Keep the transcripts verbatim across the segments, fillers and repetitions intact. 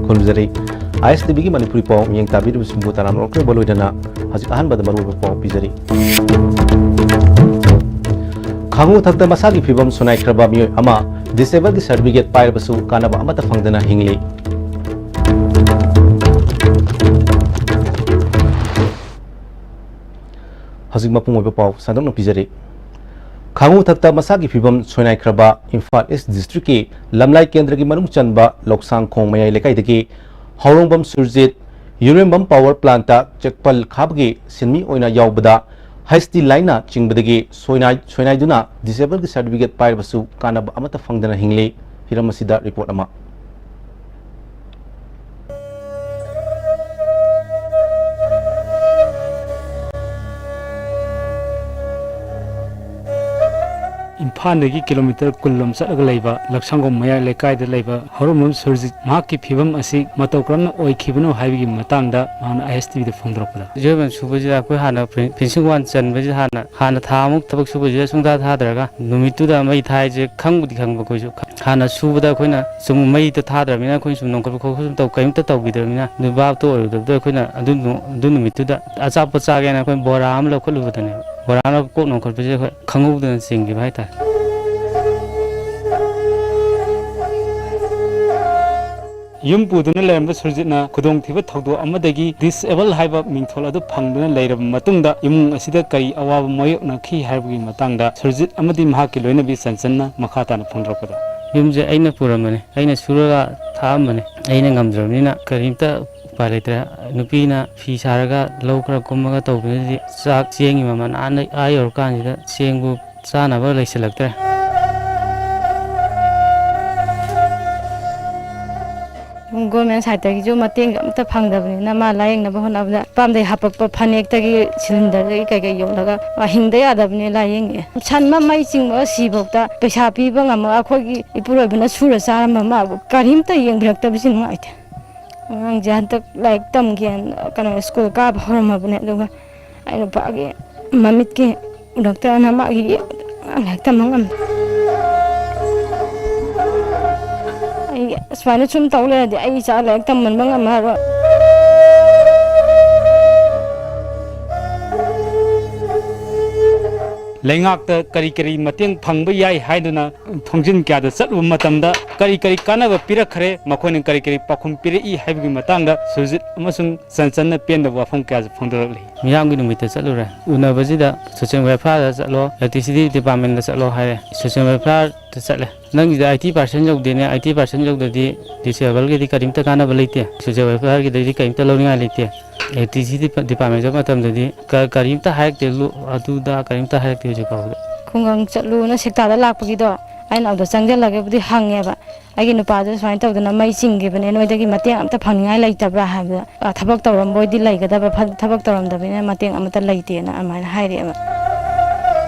ꯈꯨꯔꯨꯝꯖꯔꯤ꯫ ꯑꯥꯏ ꯑꯦꯁ T ꯚꯤꯒꯤ ꯃꯅꯤꯄꯨꯔꯤ ꯄꯥꯎ ꯃꯤꯠꯌꯦꯡ ꯇꯥꯕꯤꯔꯤꯕꯁꯤꯡꯕꯨ ꯇꯔꯥꯝꯅ ꯑꯣꯛꯆꯕ ꯂꯣꯏꯅꯅ ꯍꯧꯖꯤꯛ ꯑꯍꯥꯟꯕꯗ ꯃꯔꯨꯑꯣꯏꯕ ꯄꯥꯎ ꯄꯤꯖꯔꯤ꯫ ꯈꯥꯉꯨ ꯊꯛꯇ ꯃꯁꯥꯒꯤ ꯐꯤꯕꯝ ꯁꯣꯏꯅꯥꯏꯈ꯭ꯔꯕ ꯃꯤꯑꯣꯏ ꯑꯃ ꯗꯤꯁꯦꯕꯜꯒꯤ ꯁꯔꯇꯤꯐꯤꯀꯦꯠ ꯄꯥꯏꯔꯕꯁꯨ ꯀꯥꯟꯅꯕ ꯑꯃꯠꯇ ꯐꯪꯗꯅ ꯍꯤꯡꯂꯤ꯫ ꯍꯧꯖꯤꯛ ꯃꯄꯨꯡ ꯑꯣꯏꯕ ꯄꯥꯎ ꯁꯟꯗꯣꯛꯅ ꯄꯤꯖꯔꯤ꯫ ꯈꯥꯉꯨ ꯊꯛꯇ ꯃꯁꯥꯒꯤ ꯐꯤꯕꯝ ꯁꯣꯏꯅꯥꯏꯈ꯭ꯔꯕ ꯏꯝꯐꯥꯜ ꯏꯁ ꯗꯤꯁꯇ꯭ꯔꯤꯛꯀꯤ ꯂꯝꯂꯥꯏ ꯀꯦꯟꯗ꯭ꯔꯒꯤ ꯃꯅꯨꯡ ꯆꯟꯕ ꯂꯧꯁꯥꯡꯈꯣꯡ ꯃꯌꯥꯏ ꯂꯩꯀꯥꯏꯗꯒꯤ ꯍꯧꯔꯣꯡꯕꯝ ꯁꯨꯔꯖꯤꯠ ꯌꯨꯔꯦꯝꯕꯝ ꯄꯥꯋꯔ ꯄ꯭ꯂꯥꯟꯠꯇ ꯆꯦꯛꯄꯜ ꯈꯥꯕꯒꯤ ꯁꯤꯟꯃꯤ ꯑꯣꯏꯅ ꯌꯥꯎꯕꯗ ꯍꯩꯁ ꯇꯤ ꯂꯥꯏꯟꯅ ꯆꯤꯡꯕꯗꯒꯤ ꯁꯣꯏꯅꯥꯏ-, ꯁꯣꯏꯅꯥꯏꯗꯨꯅ ꯗꯤꯁꯦꯕꯜꯒꯤ ꯁꯔꯇꯤꯐꯤꯀꯦꯠ ꯄꯥꯏꯔꯕꯁꯨ ꯀꯥꯟꯅꯕ ꯑꯃꯠꯇ ꯐꯪꯗꯅ ꯍꯤꯡꯂꯤ꯫ ꯍꯤꯔꯝ ꯑꯁꯤꯗ ꯔꯤꯄꯣꯔꯠ ꯑꯃ꯫ ꯏꯝꯐꯥꯜꯗꯒꯤ ꯀꯤꯂꯣꯃꯤꯇꯔ ꯀꯨꯟ ꯂꯣꯝ ꯆꯠꯂꯒ ꯂꯩꯕ ꯂꯛꯁꯪꯒꯣꯝ ꯃꯌꯥꯏ ꯂꯩꯀꯥꯏꯗ ꯂꯩꯕ ꯍꯧꯔꯝꯕꯝ ꯁꯨꯔꯖꯤꯠ ꯃꯍꯥꯛꯀꯤ ꯐꯤꯕꯝ ꯑꯁꯤ ꯃꯇꯧ ꯀꯔꯝꯅ ꯑꯣꯏꯈꯤꯕꯅꯣ ꯍꯥꯏꯕꯒꯤ ꯃꯇꯥꯡꯗ ꯃꯍꯥꯛꯅ ꯑꯥꯏ ꯑꯦꯁ ꯇꯤ ꯚꯤꯗ ꯐꯣꯡꯗꯣꯔꯛꯄꯗ, ꯌꯨꯔꯦꯝꯕꯝ ꯁꯨꯕꯁꯤꯗ ꯑꯩꯈꯣꯏ ꯍꯥꯟꯅ ꯐꯤ-, ꯐꯤꯅꯤꯁꯤꯡ ꯋꯥꯟ ꯆꯟꯕꯁꯤꯗ ꯍꯥꯟꯅ, ꯍꯥꯟꯅ ꯊꯥ ꯑꯃꯨꯛ ꯊꯕꯛ ꯁꯨꯕꯁꯤꯗ ꯁꯨꯡꯊꯥ ꯊꯥꯗ꯭ꯔꯒ ꯅꯨꯃꯤꯠꯇꯨꯗ ꯃꯩ ꯊꯥꯏꯁꯦ ꯈꯪꯕꯨꯗꯤ ꯈꯪꯕ ꯑꯩꯈꯣꯏꯁꯨ꯫ ꯍꯥꯟꯅ ꯁꯨꯕꯗ ꯑꯩꯈꯣꯏꯅ ꯁꯨꯝ ꯃꯩꯗꯣ ꯊꯥꯗ꯭ꯔꯕꯅꯤꯅ ꯑꯩꯈꯣꯏꯅ ꯁꯨꯝ ꯅꯣꯡꯈꯠꯄ ꯈꯣꯠꯄ ꯁꯨꯝ ꯇꯧ-, ꯀꯔꯤꯝꯇ ꯇꯧꯕꯤꯗ꯭ꯔꯕꯅꯤꯅ ꯑꯗꯨ ꯚꯥꯞꯇꯣ ꯑꯣꯏꯔꯨꯗꯕꯗꯣ ꯑꯩꯈꯣꯏꯅ ꯑꯗꯨ ꯅꯨ-, ꯑꯗꯨ ꯅꯨꯃꯤꯠꯇꯨꯗ ꯑꯆꯥꯄꯣꯠ ꯆꯥꯒꯦꯅ ꯑꯩꯈꯣꯏ ꯕꯣꯔꯥ ꯑꯃ ꯂꯧꯈꯠꯂꯨꯕꯗꯅꯦꯕ, ꯕꯣꯔꯥ ꯑꯃ ꯀꯣꯛ ꯅꯣꯡꯈꯠꯄꯁꯦ ꯑꯩꯈꯣꯏ ꯈꯪꯍꯧꯗꯅ ꯆꯤꯡꯈꯤꯕ ꯍꯥꯏꯇꯥꯔꯦ꯫ ꯌꯨꯝ ꯄꯨꯗꯨꯅ ꯂꯩꯔꯝꯕ ꯁꯨꯔꯖꯤꯠꯅ ꯈꯨꯗꯣꯡꯊꯤꯕ ꯊꯧꯗꯣꯛ ꯑꯃꯗꯒꯤ ꯗꯤꯁꯑꯦꯕꯜ ꯍꯥꯏꯕ ꯃꯤꯡꯊꯣꯜ ꯑꯗꯨ ꯐꯪꯗꯨꯅ ꯂꯩꯔꯕ ꯃꯇꯨꯡꯗ ꯏꯃꯨꯡ ꯑꯁꯤꯗ ꯀꯔꯤ ꯑꯋꯥꯕ ꯃꯥꯌꯣꯛꯅꯈꯤ ꯍꯥꯏꯕꯒꯤ ꯃꯇꯥꯡꯗ ꯁꯨꯔꯖꯤꯠ ꯑꯃꯗꯤ ꯃꯍꯥꯛꯀꯤ ꯂꯣꯏꯅꯕꯤ ꯆꯟꯆꯟꯅ ꯃꯈꯥ ꯇꯥꯅ ꯐꯣꯡꯗꯣꯔꯛꯄꯗ, ꯌꯨꯝꯁꯦ ꯑꯩꯅ ꯄꯨꯔꯝꯕꯅꯦ, ꯑꯩꯅ ꯁꯨꯔꯒ ꯊꯥꯛꯑꯝꯕꯅꯦ, ꯑꯩꯅ ꯉꯝꯗ꯭ꯔꯕꯅꯤꯅ ꯀꯔꯤꯝꯇ ꯎꯄꯥꯏ ꯂꯩꯇ꯭ꯔꯦ꯫ ꯅꯨꯄꯤꯅ ꯐꯤ ꯁꯥꯔꯒ ꯂꯧ ꯈꯔ ꯀꯨꯝꯃꯒ ꯇꯧꯕꯗꯗꯤ ꯆꯥꯛ ꯆꯦꯡꯒꯤ ꯃꯃꯜ ꯑꯥ ꯅ-, ꯑꯥ ꯌꯧꯔꯀꯥꯟꯁꯤꯗ ꯆꯦꯡꯕꯨ ꯆꯥꯅꯕ ꯂꯩꯁꯤꯜꯂꯛꯇ꯭ꯔꯦ꯫ ꯒꯣꯔꯃꯦꯟ ꯁꯥꯏꯠꯇꯒꯤꯁꯨ ꯃꯇꯦꯡ ꯑꯝꯇ ꯐꯪꯗꯕꯅꯤꯅ ꯃꯥ ꯂꯥꯌꯦꯡꯅꯕ ꯍꯣꯠꯅꯕꯗ ꯄꯥꯝꯗꯩ ꯍꯥꯄꯛꯄ ꯐꯅꯦꯛꯇꯒꯤ ꯁꯤꯂꯤꯟꯗꯔꯗꯒꯤ ꯀꯩꯀꯩ ꯌꯣꯜꯂꯒ ꯃꯥ ꯍꯤꯡꯗ ꯌꯥꯗꯕꯅꯤ ꯂꯥꯌꯦꯡꯉꯦ꯫ ꯁꯟ ꯃꯃꯩ ꯆꯤꯡꯕ ꯁꯤꯐꯧꯗ ꯄꯩꯁꯥ ꯄꯤꯕ ꯉꯝꯃꯒ ꯑꯩꯈꯣꯏꯒꯤ ꯏꯄꯨꯔꯣꯏꯕꯅ ꯁꯨꯔ ꯆꯥꯔꯝꯕ ꯃꯥꯕꯨ ꯀꯔꯤꯝꯇ ꯌꯦꯡꯕꯤꯔꯛꯇꯕꯁꯤ ꯅꯨꯡꯉꯥꯏꯇꯦ꯫ ꯑꯉꯥꯡꯁꯦ ꯍꯟꯗꯛ ꯂꯥꯏꯔꯤꯛ ꯇꯝꯒꯦꯅ ꯀꯩꯅꯣ ꯁ꯭ꯀꯨꯜ ꯀꯥꯕ ꯍꯧꯔꯝꯃꯕꯅꯦ, ꯑꯗꯨꯒ ꯑꯩ ꯅꯨꯄꯥꯒꯤ ꯃꯃꯤꯠꯀꯤ ꯗꯣꯛꯇꯔꯅ ꯃꯥꯒꯤ ꯂꯥꯏꯔꯤꯛ ꯇꯝꯕ ꯉꯝꯗꯦ꯫ ꯑꯩ ꯁꯨꯃꯥꯏꯅ ꯁꯨꯝ ꯇꯧ ꯂꯩꯔꯗꯤ ꯑꯩ ꯏꯆꯥ ꯂꯥꯏꯔꯤꯛ ꯇꯝꯍꯟꯕ ꯉꯝꯃꯔꯣꯏ꯫ ꯂꯩꯉꯥꯛꯇ ꯀꯔꯤ ꯀꯔꯤ ꯃꯇꯦꯡ ꯐꯪꯕ ꯌꯥꯏ ꯍꯥꯏꯗꯨꯅ ꯊꯣꯡꯖꯤꯟ ꯀꯌꯥꯗ ꯆꯠꯂꯨꯕ ꯃꯇꯝꯗ ꯀꯔꯤ ꯀꯔꯤ ꯀꯥꯟꯅꯕ ꯄꯤꯔꯛꯈ꯭ꯔꯦ, ꯃꯈꯣꯏꯅ ꯀꯔꯤ ꯀꯔꯤ ꯄꯥꯎꯈꯨꯝ ꯄꯤꯔꯛꯏ ꯍꯥꯏꯕꯒꯤ ꯃꯇꯥꯡꯗ ꯁꯨꯔꯖꯤꯠ ꯑꯃꯁꯨꯡ ꯆꯟꯆꯟꯅ ꯄꯦꯟꯗꯕ ꯋꯥꯐꯝ ꯀꯌꯥꯁꯨ ꯐꯣꯡꯗꯣꯔꯛꯂꯤ꯫ ꯃꯤꯌꯥꯝꯒꯤ ꯅꯨꯃꯤꯠꯇ ꯆꯠꯂꯨꯔꯦ꯫ ꯎꯅꯕꯁꯤꯗ social welfare ꯗ ꯆꯠꯂꯣ, electricity department ꯗ ꯆꯠꯂꯣ ꯍꯥꯏꯔꯦ꯫ Social welfare ꯗ ꯆꯠꯂꯦ꯫ "ꯅꯪꯒꯤꯗ eighty percent ꯌꯧꯗꯦꯅꯦ, eighty percent ꯌꯧꯗꯗꯤ disable ꯒꯤꯗꯤ ꯀꯔꯤꯝꯇ ꯀꯥꯟꯅꯕ ꯂꯩꯇꯦ, social welfare ꯒꯤꯗꯗꯤ ꯀꯔꯤꯝꯇ ꯂꯧꯅꯤꯡꯉꯥꯏ ꯂꯩꯇꯦ"꯫ Electricity department ꯆꯠꯄ ꯃꯇꯝꯗꯗꯤ ꯀ-, ꯀꯔꯤꯝꯇ ꯍꯥꯏꯔꯛꯇꯦ, ꯂꯨ-, ꯑꯗꯨꯗ ꯀꯔꯤꯝꯇ ꯍꯥꯏꯔꯛꯇꯦ ꯍꯧꯖꯤꯛ ꯐꯥꯎꯕꯗ꯫ ꯈꯨꯡꯒꯪ ꯆꯠꯂꯨꯅ ꯁꯦꯛꯇꯥꯗ ꯂꯥꯛꯄꯒꯤꯗꯣ ꯑꯩꯅ ꯑꯗꯨꯗ ꯆꯪꯁꯤꯜꯂꯒꯕꯨꯗꯤ ꯍꯪꯉꯦꯕ꯫ ꯑꯩꯒꯤ ꯅꯨꯄꯥꯗꯨ ꯁꯨꯃꯥꯏꯅ ꯇꯧꯗꯅ ꯃꯩ ꯆꯤꯡꯈꯤꯕꯅꯦ, ꯅꯣꯏꯗꯒꯤ ꯃꯇꯦꯡ ꯑꯝꯇ ꯐꯪꯅꯤꯡꯉꯥꯏ ꯂꯩꯇꯕ꯭ꯔꯥ ꯍꯥꯏꯕꯗ, "ꯑ, ꯊꯕꯛ ꯇꯧꯔꯝꯕ ꯑꯣꯏꯗꯤ ꯂꯩꯒꯗꯕ, ꯐ-, ꯊꯕꯛ ꯇꯧꯔꯝꯗꯕꯅꯤꯅ ꯃꯇꯦꯡ ꯑꯃꯠꯇ ꯂꯩꯇꯦꯅ" ꯑꯗꯨꯃꯥꯏꯅ ꯍꯥꯏꯔꯛꯑꯦꯕ꯫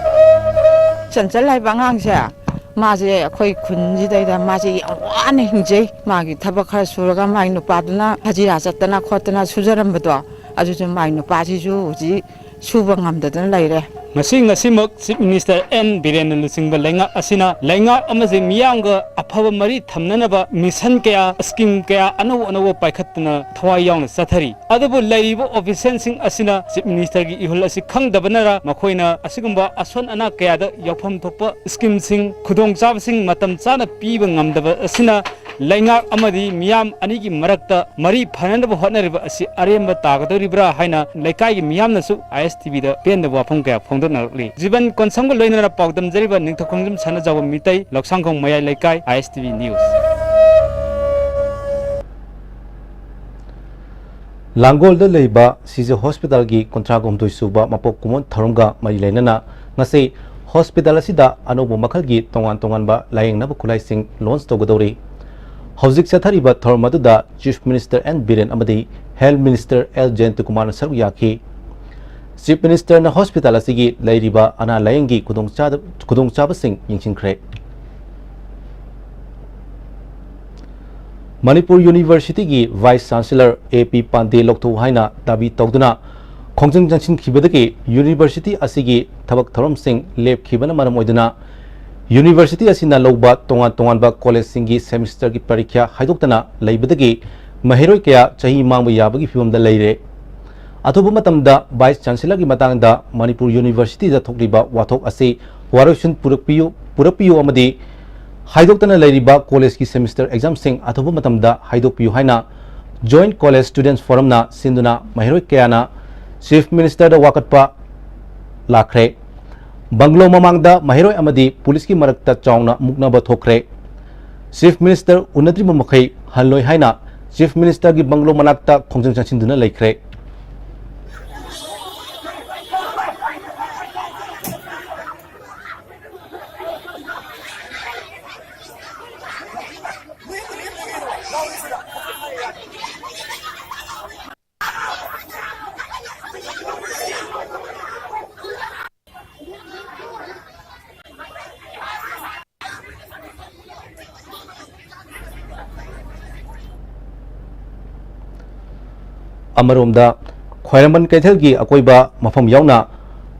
ꯆꯟꯆꯜ ꯍꯥꯏꯕ ꯑꯉꯥꯡꯁꯦ, ꯃꯥꯁꯦ ꯑꯩꯈꯣꯏ ꯈꯨꯟꯁꯤꯗꯩꯗ ꯃꯥꯁꯦ ꯌꯥꯝ ꯋꯥꯅ ꯍꯤꯡꯖꯩ꯫ ꯃꯥꯒꯤ ꯊꯕꯛ ꯈꯔ ꯁꯨꯔꯒ ꯃꯥꯒꯤ ꯅꯨꯄꯥꯗꯨꯅ ꯍꯖꯤꯔꯥ ꯆꯠꯇꯅ ꯈꯣꯠꯇꯅ ꯁꯨꯖꯔꯝꯕꯗꯣ, ꯑꯗꯨꯁꯨ ꯃꯥꯒꯤ ꯅꯨꯄꯥꯁꯤꯁꯨ ꯍꯧꯖꯤꯛ ꯁꯨꯕ ꯉꯝꯗꯗꯅ ꯂꯩꯔꯦ꯫ ꯉꯁꯤ, ꯉꯁꯤꯃꯛ Chief Minister ꯑꯦꯟ ꯕꯤꯔꯦꯟꯅ ꯂꯨꯆꯤꯡꯕ ꯂꯩꯉꯥꯛ ꯑꯁꯤꯅ ꯂꯩꯉꯥꯛ ꯑꯃꯁꯨꯡ ꯃꯤꯌꯥꯝꯒ ꯑꯐꯕ ꯃꯔꯤ ꯊꯝꯅꯅꯕ mission ꯀꯌꯥ, scheme ꯀꯌꯥ ꯑꯅꯧ ꯑꯅꯧꯕ ꯄꯥꯏꯈꯠꯇꯨꯅ ꯊꯋꯥꯏ ꯌꯥꯎꯅ ꯆꯠꯊꯔꯤ꯫ ꯑꯗꯨꯕꯨ ꯂꯩꯔꯤꯕ official ꯁꯤꯡ ꯑꯁꯤꯅ Chief Minister ꯒꯤ ꯏꯍꯨꯜ ꯑꯁꯤ ꯈꯪꯗꯕꯅꯔ ꯃꯈꯣꯏꯅ ꯑꯁꯤꯒꯨꯝꯕ ꯑꯁꯣꯟ ꯑꯅꯥ ꯀꯌꯥꯗ ꯌꯥꯎꯐꯝ ꯊꯣꯛꯄ scheme ꯁꯤꯡ, ꯈꯨꯗꯣꯡꯆꯥꯕꯁꯤꯡ ꯃꯇꯝ ꯆꯥꯅ ꯄꯤꯕ ꯉꯝꯗꯕ ꯑꯁꯤꯅ ꯂꯩꯉꯥꯛ ꯑꯃꯗꯤ ꯃꯤꯌꯥꯝ ꯑꯅꯤꯒꯤ ꯃꯔꯛꯇ ꯃꯔꯤ ꯐꯅꯅꯕ ꯍꯣꯠꯅꯔꯤꯕ ꯑꯁꯤ ꯑꯔꯦꯝꯕ ꯇꯥꯒꯗꯧꯔꯤꯕ꯭ꯔꯥ ꯍꯥꯏꯅ ꯂꯩꯀꯥꯏꯒꯤ ꯃꯤꯌꯥꯝꯅꯁꯨ ISTV ꯗ ꯄꯦꯟꯗꯕ ꯋꯥꯐꯝ ꯀꯌꯥ ꯐꯣꯡꯗꯣꯛꯅꯔꯛꯂꯤ꯫ ꯖꯤꯕꯟ ꯀꯣꯟꯁꯝꯒ ꯂꯣꯏꯅꯅ ꯄꯥꯎꯗꯝꯖꯔꯤꯕ ꯅꯤꯡꯊꯧ ꯈꯣꯡꯖꯝ ꯁꯅꯥꯖꯥꯎꯕ ꯃꯤꯇꯩ, ꯂꯧꯁꯥꯡꯈꯣꯡ ꯃꯌꯥꯏ ꯂꯩꯀꯥꯏ, ISTV News꯫ ꯂꯥꯡꯒꯣꯜꯗ ꯂꯩꯕ ꯁꯤꯖ ꯍꯣꯁꯄꯤꯇꯥꯜꯒꯤ ꯀꯨꯟꯊ꯭ꯔꯥ ꯍꯨꯝꯗꯣꯏ ꯁꯨꯕ ꯃꯄꯣꯛ ꯀꯨꯝꯑꯣꯟ ꯊꯧꯔꯝꯒ ꯃꯔꯤ ꯂꯩꯅꯅ ꯉꯁꯤ ꯍꯣꯁꯄꯤꯇꯥꯜ ꯑꯁꯤꯗ ꯑꯅꯧꯕ ꯃꯈꯜꯒꯤ ꯇꯣꯉꯥꯟ ꯇꯣꯉꯥꯟꯕ ꯂꯥꯌꯦꯡꯅꯕ ꯈꯨꯠꯂꯥꯏꯁꯤꯡ launch ꯇꯧꯒꯗꯧꯔꯤ꯫ ꯍꯧꯖꯤꯛ ꯆꯠꯊꯔꯤꯕ ꯊꯧꯔꯝ ꯑꯗꯨꯗ Chief Minister ꯑꯦꯟ ꯕꯤꯔꯦꯟ ꯑꯃꯗꯤ Health Minister ꯑꯦꯜ ꯖꯌꯟꯇꯀꯨꯃꯥꯔꯅ ꯁꯔꯨꯛ ꯌꯥꯈꯤ꯫ Chief Minister ꯅ ꯍꯣꯁꯄꯤꯇꯥꯜ ꯑꯁꯤꯒꯤ ꯂꯩꯔꯤꯕ ꯑꯅꯥ ꯂꯥꯌꯦꯡꯒꯤ ꯈꯨꯗꯣꯡꯆꯥꯗ-, ꯈꯨꯗꯣꯡꯆꯥꯕꯁꯤꯡ ꯌꯦꯡꯁꯤꯟꯈ꯭ꯔꯦ꯫ ꯃꯅꯤꯄꯨꯔ University ꯒꯤ Vice Chancellor ꯑꯦ ꯄꯤ ꯄꯥꯟꯗꯦ ꯂꯧꯊꯣꯛꯎ ꯍꯥꯏꯅ ꯗꯥꯕꯤ ꯇꯧꯗꯨꯅ ꯈꯣꯡꯖꯪ ꯆꯪꯁꯤꯟꯈꯤꯕꯗꯒꯤ university ꯑꯁꯤꯒꯤ ꯊꯕꯛ ꯊꯧꯔꯝꯁꯤꯡ ꯂꯦꯞꯈꯤꯕꯅ ꯃꯔꯝ ꯑꯣꯏꯗꯨꯅ University ꯑꯁꯤꯅ ꯂꯧꯕ ꯇꯣꯉꯥꯟ ꯇꯣꯉꯥꯟꯕ ꯀꯣꯂꯦꯖꯁꯤꯡꯒꯤ ꯁꯦꯃꯤꯁꯇꯔꯒꯤ ꯄꯔꯤꯈ꯭ꯌꯥ ꯍꯥꯏꯗꯣꯛꯇꯅ ꯂꯩꯕꯗꯒꯤ ꯃꯍꯩꯔꯣꯏ ꯀꯌꯥ ꯆꯍꯤ ꯃꯥꯡꯕ ꯌꯥꯕꯒꯤ ꯐꯤꯕꯝꯗ ꯂꯩꯔꯦ꯫ ꯑꯊꯨꯕ ꯃꯇꯝꯗ ꯚꯥꯏꯁ ꯆꯥꯟꯁꯦꯂꯔꯒꯤ ꯃꯇꯥꯡꯗ ꯃꯅꯤꯄꯨꯔ ꯌꯨꯅꯤꯚꯔꯁꯤꯇꯤꯗ ꯊꯣꯛꯂꯤꯕ ꯋꯥꯊꯣꯛ ꯑꯁꯤ ꯋꯥꯔꯣꯏꯁꯤꯟ ꯄꯨꯔꯛꯄꯤꯌꯨ, ꯄꯨꯔꯛꯄꯤꯌꯨ ꯑꯃꯗꯤ ꯍꯥꯏꯗꯣꯛꯇꯅ ꯂꯩꯔꯤꯕ ꯀꯣꯂꯦꯖꯀꯤ ꯁꯦꯃꯤꯁꯇꯔ ꯑꯦꯛꯖꯥꯝꯁꯤꯡ ꯑꯊꯨꯕ ꯃꯇꯝꯗ ꯍꯥꯏꯗꯣꯛꯄꯤꯌꯨ ꯍꯥꯏꯅ Joint College Students Forumꯅ ꯁꯤꯟꯗꯨꯅ ꯃꯍꯩꯔꯣꯏ ꯀꯌꯥꯅ ꯆꯤꯐ ꯃꯤꯅꯤꯁꯇꯔꯗ ꯋꯥꯀꯠꯄ ꯂꯥꯛꯈ꯭ꯔꯦ꯫ ꯕꯪꯒ꯭ꯂꯣ ꯃꯃꯥꯡꯗ ꯃꯍꯩꯔꯣꯏ ꯑꯃꯗꯤ ꯄꯨꯂꯤꯁꯀꯤ ꯃꯔꯛꯇ ꯆꯥꯎꯅ ꯃꯨꯛꯅꯕ ꯊꯣꯛꯈ꯭ꯔꯦ꯫ ꯆꯤꯐ ꯃꯤꯅꯤꯁꯇꯔ ꯎꯅꯗ꯭ꯔꯤꯕ ꯃꯈꯩ ꯍꯜꯂꯣꯏ ꯍꯥꯏꯅ ꯆꯤꯐ ꯃꯤꯅꯤꯁꯇꯔꯒꯤ ꯕꯪꯒ꯭ꯂꯣ ꯃꯅꯥꯛꯇ ꯈꯣꯡꯖꯪ ꯆꯪꯁꯤꯟꯗꯨꯅ ꯂꯩꯈ꯭ꯔꯦ꯫ ꯑꯃꯔꯣꯝꯗ, ꯈ꯭ꯋꯥꯏꯔꯝꯕꯟ ꯀꯩꯊꯦꯜꯒꯤ ꯑꯀꯣꯏꯕ ꯃꯐꯝ ꯌꯥꯎꯅ